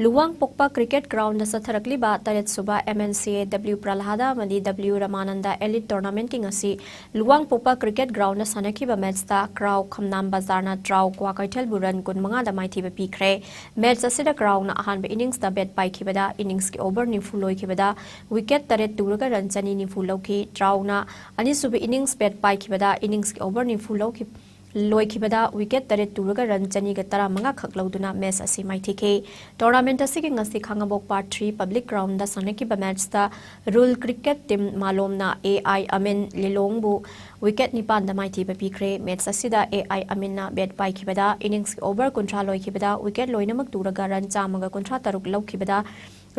ꯂꯨꯋꯥꯡꯄꯣꯛꯄ ꯀ꯭ꯔꯤꯀꯦꯠ ꯒ꯭ꯔꯥꯎꯟꯗ ꯆꯠꯊꯔꯛꯂꯤꯕ ꯇꯔꯦꯠ ꯁꯨꯕ M N C A W ꯄ꯭ꯔꯂꯍꯥꯗ ꯑꯃꯗꯤ W ꯔꯃꯥꯅꯟꯗ ꯑꯦꯂꯤꯠ ꯇꯣꯔꯅꯥꯃꯦꯟꯠꯀꯤ ꯉꯁꯤ ꯂꯨꯋꯥꯡꯄꯣꯛꯄ ꯀ꯭ꯔꯤꯀꯦꯠ ꯒ꯭ꯔꯥꯎꯟꯗ ꯁꯥꯟꯅꯈꯤꯕ ꯃꯦꯠꯁꯇ ꯀ꯭ꯔꯥꯎ ꯈꯝꯅꯥꯝ ꯕꯖꯥꯔꯅ ꯇ꯭ꯔꯥꯎ ꯀ꯭ꯋꯥꯀꯩꯊꯦꯜꯕꯨ ꯔꯟ ꯀꯨꯟꯃꯉꯥꯗ ꯃꯥꯏꯊꯤꯕ ꯄꯤꯈ꯭ꯔꯦ꯫ ꯃꯦꯠꯁ ꯑꯁꯤꯗ ꯀ꯭ꯔꯥꯎꯅ ꯑꯍꯥꯟꯕ ꯏꯅꯤꯡꯁꯇ ꯕꯦꯠ ꯄꯥꯏꯈꯤꯕꯗ ꯏꯅꯤꯡꯁꯀꯤ ꯑꯣꯚꯔ ꯅꯤꯐꯨ ꯂꯣꯏꯈꯤꯕꯗ ꯋꯤꯀꯦꯠ ꯇꯔꯦꯠ ꯇꯨꯔꯒ ꯔꯟ ꯆꯅꯤ ꯅꯤꯐꯨ ꯂꯧꯈꯤ꯫ ꯇ꯭ꯔꯥꯎꯅ ꯑꯅꯤꯁꯨꯕ ꯏꯅꯤꯡꯁ ꯕꯦꯠ ꯄꯥꯏꯈꯤꯕꯗ ꯏꯅꯤꯡꯁꯀꯤ ꯑꯣꯚꯔ ꯅꯤꯐꯨ ꯂꯧꯈꯤ-, ꯂꯣꯏꯈꯤꯕꯗ ꯋꯤꯀꯦꯠ ꯇꯔꯦꯠ ꯇꯨꯔꯒ ꯔꯟ ꯆꯅꯤꯒ ꯇꯔꯥꯃꯉꯥ ꯈꯛ ꯂꯧꯗꯨꯅ ꯃꯦꯠꯁ ꯑꯁꯤ ꯃꯥꯏꯊꯤꯈꯤ꯫ ꯇꯣꯔꯅꯥꯃꯦꯟꯠ ꯑꯁꯤꯒꯤ ꯉꯁꯤ ꯈꯥꯉꯕꯣꯛ ꯄꯥꯔꯠ ꯊ꯭ꯔꯤ ꯄꯕ꯭ꯂꯤꯛ ꯒ꯭ꯔꯥꯎꯟꯗ ꯁꯥꯟꯅꯈꯤꯕ ꯃꯦꯠꯁꯇ ꯔꯨꯜ ꯀ꯭ꯔꯤꯀꯦꯠ ꯇꯤꯝ ꯃꯥꯂꯣꯝꯅ A I ꯑꯃꯤꯟ ꯂꯤꯂꯣꯡꯕꯨ ꯋꯤꯀꯦꯠ ꯅꯤꯄꯥꯟꯗ ꯃꯥꯏꯊꯤꯕ ꯄꯤꯈ꯭ꯔꯦ꯫ ꯃꯦꯠꯁ ꯑꯁꯤꯗ A I ꯑꯃꯤꯟꯅ ꯕꯦꯠ ꯄꯥꯏꯈꯤꯕꯗ ꯏꯅꯤꯡꯁꯀꯤ ꯑꯣꯚꯔ ꯀꯨꯟꯊ꯭ꯔꯥ ꯂꯣꯏꯈꯤꯕꯗ ꯋꯤꯀꯦꯠ ꯂꯣꯏꯅꯃꯛ ꯇꯨꯔꯒ ꯔꯟ ꯆꯥꯝꯃꯒ ꯀꯨꯟꯊ꯭ꯔꯥ ꯇꯔꯨꯛ ꯂꯧꯈꯤꯕꯗ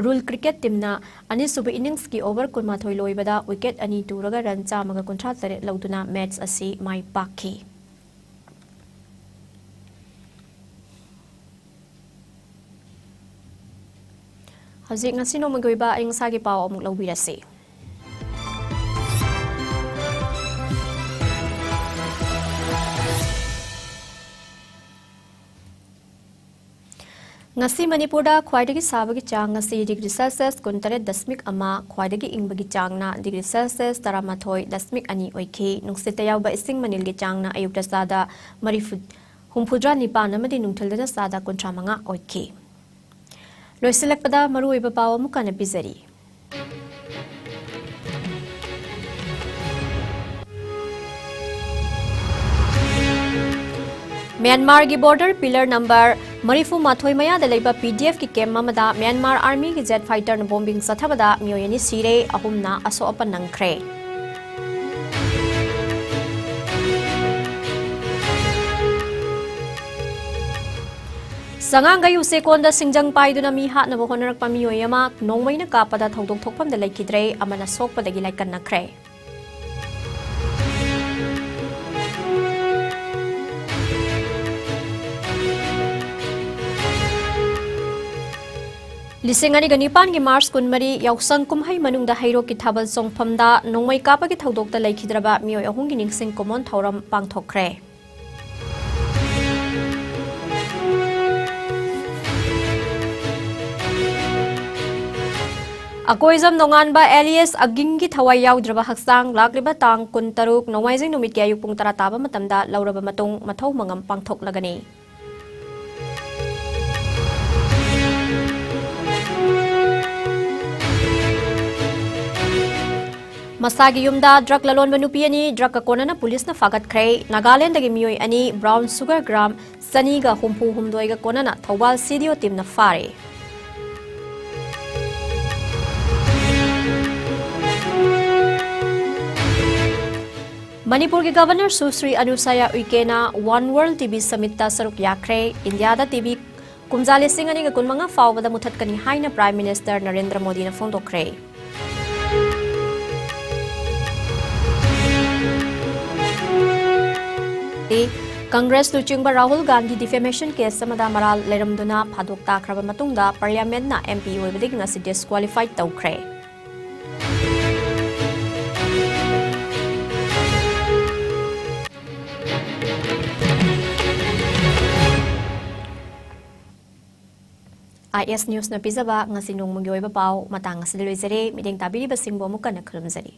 ꯔꯨꯜ ꯀ꯭ꯔꯤꯀꯦꯠ ꯇꯤꯝꯅ ꯑꯅꯤꯁꯨꯕ ꯏꯅꯤꯡꯁꯀꯤ ꯑꯣꯚꯔ ꯀꯨꯟꯃꯥꯊꯣꯏ ꯂꯣꯏꯕꯗ ꯋꯤꯀꯦꯠ ꯑꯅꯤ ꯇꯨꯔꯒ ꯔꯟ ꯆꯥꯝꯃꯒ ꯀꯨꯟꯊ꯭ꯔꯥ ꯇꯔꯦꯠ ꯂꯧꯗꯨꯅ ꯃꯦꯠꯁ ꯑꯁꯤ ꯃꯥꯏ ꯄꯥꯛꯈꯤ꯫ ꯍꯧꯖꯤꯛ ꯉꯁꯤ ꯅꯣꯡꯃꯒꯤ ꯑꯣꯏꯕ ꯑꯏꯪ ꯑꯁꯥꯒꯤ ꯄꯥꯎ ꯑꯃꯨꯛ ꯂꯧꯕꯤꯔꯁꯤ꯫ ꯉꯁꯤ ꯃꯅꯤꯄꯨꯔꯗ ꯈ꯭ꯋꯥꯏꯗꯒꯤ ꯁꯥꯕꯒꯤ ꯆꯥꯡ ꯑꯁꯤ ꯗꯤꯒ꯭ꯔꯤ ꯁꯦꯜꯁꯤꯌꯁ ꯀꯨꯟꯇꯔꯦꯠ ꯗꯁꯃꯤꯛ ꯑꯃ, ꯈ꯭ꯋꯥꯏꯗꯒꯤ ꯏꯪꯕꯒꯤ ꯆꯥꯡꯅ ꯗꯤꯒ꯭ꯔꯤ ꯁꯦꯜꯁꯤꯌꯁ ꯇꯔꯥꯃꯥꯊꯣꯏ ꯗꯁꯃꯤꯛ ꯑꯅꯤ ꯑꯣꯏꯈꯤ꯫ ꯅꯨꯡꯁꯤꯠꯇ ꯌꯥꯎꯕ ꯏꯁꯤꯡ ꯃꯅꯤꯜꯒꯤ ꯆꯥꯡꯅ ꯑꯌꯨꯛꯇ ꯆꯥꯗ ꯃꯔꯤꯐꯨ, ꯍꯨꯝꯐꯨꯇꯔꯥ ꯅꯤꯄꯥꯟ ꯑꯃꯗꯤ ꯅꯨꯡꯊꯤꯜꯗꯅ ꯆꯥꯗ ꯀꯨꯟꯊ꯭ꯔꯥ ꯃꯉꯥ ꯑꯣꯏꯈꯤ꯫ ꯂꯣꯏꯁꯤꯜꯂꯛꯄꯗ ꯃꯔꯨꯑꯣꯏꯕ ꯄꯥꯎ ꯑꯃꯨꯛ ꯍꯟꯅ ꯄꯤꯖꯔꯤ꯫ ꯃ꯭ꯌꯥꯟꯃꯥꯔꯒꯤ ꯕꯣꯔꯗꯔ ꯄꯤꯂꯔ ꯅꯝꯕꯔ ꯃꯔꯤꯐꯨ ꯃꯥꯊꯣꯏ ꯃꯌꯥꯗ ꯂꯩꯕ P D F ꯀꯤ ꯀꯦꯝꯞ ꯑꯃꯗ ꯃ꯭ꯌꯥꯟꯃꯥꯔ ꯑꯥꯔꯃꯤꯒꯤ ꯖꯦꯠ ꯐꯥꯏꯇꯔꯅ ꯕꯣꯝꯕꯤꯡ ꯆꯠꯊꯕꯗ ꯃꯤꯑꯣꯏ ꯑꯅꯤ ꯁꯤꯔꯦ, ꯑꯍꯨꯝꯅ ꯑꯁꯣꯛ ꯑꯄꯟ ꯅꯪꯈ꯭ꯔꯦ꯫ ꯆꯉꯥꯡꯒꯩ ꯎꯆꯦꯀꯣꯟꯗ ꯁꯤꯡꯖꯪ ꯄꯥꯏꯗꯨꯅ ꯃꯤ ꯍꯥꯠꯅꯕ ꯍꯣꯠꯅꯔꯛꯄ ꯃꯤꯑꯣꯏ ꯑꯃ ꯅꯣꯡꯃꯩꯅ ꯀꯥꯞꯄꯗ ꯊꯧꯗꯣꯛ ꯊꯣꯛꯐꯝꯗ ꯂꯩꯈꯤꯗ꯭ꯔꯦ, ꯑꯃꯅ ꯁꯣꯛꯄꯗꯒꯤ ꯂꯥꯏꯀꯠꯅꯈ꯭ꯔꯦ꯫ ꯂꯤꯁꯤꯡ ꯑꯅꯤꯒ ꯅꯤꯄꯥꯟꯒꯤ ꯃꯥꯔꯆ ꯀꯨꯟꯃꯔꯤ, ꯌꯥꯎꯁꯪ ꯀꯨꯝꯍꯩ ꯃꯅꯨꯡꯗ ꯍꯩꯔꯣꯛꯀꯤ ꯊꯥꯕꯜ ꯆꯣꯡꯐꯝꯗ ꯅꯣꯡꯃꯩ ꯀꯥꯞꯄꯒꯤ ꯊꯧꯗꯣꯛꯇ ꯂꯩꯈꯤꯗ꯭ꯔꯕ ꯃꯤꯑꯣꯏ ꯑꯍꯨꯝꯒꯤ ꯅꯤꯡꯁꯤꯡ ꯀꯨꯝꯑꯣꯟ ꯊꯧꯔꯝ ꯄꯥꯡꯊꯣꯛꯈ꯭ꯔꯦ꯫ ꯑꯀꯣꯏꯖꯝ ꯅꯣꯡꯉꯥꯟꯕ alias ꯑꯒꯤꯡꯒꯤ ꯊꯋꯥꯏ ꯌꯥꯎꯗ꯭ꯔꯕ ꯍꯛꯆꯥꯡ ꯂꯥꯛꯂꯤꯕ ꯇꯥꯡ ꯀꯨꯟꯇꯔꯨꯛ ꯅꯣꯡꯃꯥꯏꯖꯤꯡ ꯅꯨꯃꯤꯠꯀꯤ ꯑꯌꯨꯛ ꯄꯨꯡ ꯇꯔꯥ ꯇꯥꯕ ꯃꯇꯝꯗ ꯂꯧꯔꯕ ꯃꯇꯨꯡ ꯃꯊꯧ ꯃꯉꯝ ꯄꯥꯡꯊꯣꯛꯂꯒꯅꯤ꯫ ꯃꯁꯥꯒꯤ ꯌꯨꯝꯗ drug ꯂꯂꯣꯟꯕ ꯅꯨꯄꯤ ꯑꯅꯤ drugꯀ ꯀꯣꯟꯅꯅ ꯄꯨꯂꯤꯁꯅ ꯐꯥꯒꯠꯈ꯭ꯔꯦ꯫ ꯅꯥꯒꯥꯂꯦꯟꯗꯒꯤ ꯃꯤꯑꯣꯏ ꯑꯅꯤ brown sugar gram ꯆꯅꯤꯒ ꯍꯨꯝꯐꯨ ꯍꯨꯝꯗꯣꯏꯒ ꯀꯣꯟꯅꯅ ꯊꯧꯕꯥꯜ CDO teamꯅ ꯐꯥꯔꯦ꯫ ꯃꯅꯤꯄꯨꯔꯒꯤ Governor ꯁꯨꯁ꯭ꯔꯤ ꯑꯅꯨꯁꯥꯌꯥ ꯎꯏꯀꯦꯅ One World TB Summitꯇ ꯁꯔꯨꯛ ꯌꯥꯈ꯭ꯔꯦ꯫ ꯏꯟꯗꯤꯌꯥꯗ TB ꯀꯨꯝꯖꯥ ꯂꯤꯁꯤꯡ ꯑꯅꯤꯒ ꯀꯨꯟꯃꯉꯥ ꯐꯥꯎꯕꯗ ꯃꯨꯊꯠꯀꯅꯤ ꯍꯥꯏꯅ Prime Minister ꯅꯔꯦꯟꯗ꯭ꯔ ꯃꯣꯗꯤꯅ ꯐꯣꯡꯗꯣꯛꯈ꯭ꯔꯦ꯫ ꯀꯪꯒ꯭ꯔꯦꯁ ꯂꯨꯆꯤꯡꯕ ꯔꯥꯍꯨꯜ ꯒꯥꯟꯙꯤ defamation case ꯑꯃꯗ ꯃꯔꯥꯜ ꯂꯩꯔꯝꯗꯨꯅ ꯐꯥꯗꯣꯛ ꯇꯥꯈ꯭ꯔꯕ ꯃꯇꯨꯡꯗ Parliamentꯅ MP ꯑꯣꯏꯕꯗꯒꯤ ꯉꯁꯤ disqualify ꯇꯧꯈ꯭ꯔꯦ꯫ IS Newsꯅ ꯄꯤꯖꯕ ꯉꯁꯤ ꯅꯣꯡꯃꯒꯤ ꯑꯣꯏꯕ ꯄꯥꯎ ꯃꯇꯥꯡ ꯑꯁꯤꯗ ꯂꯣꯏꯖꯔꯦ꯫ ꯃꯤꯠꯌꯦꯡ ꯇꯥꯕꯤꯔꯤꯕꯁꯤꯡꯕꯨ ꯑꯃꯨꯛ ꯍꯟꯅ ꯈꯨꯔꯨꯝꯖꯔꯤ꯫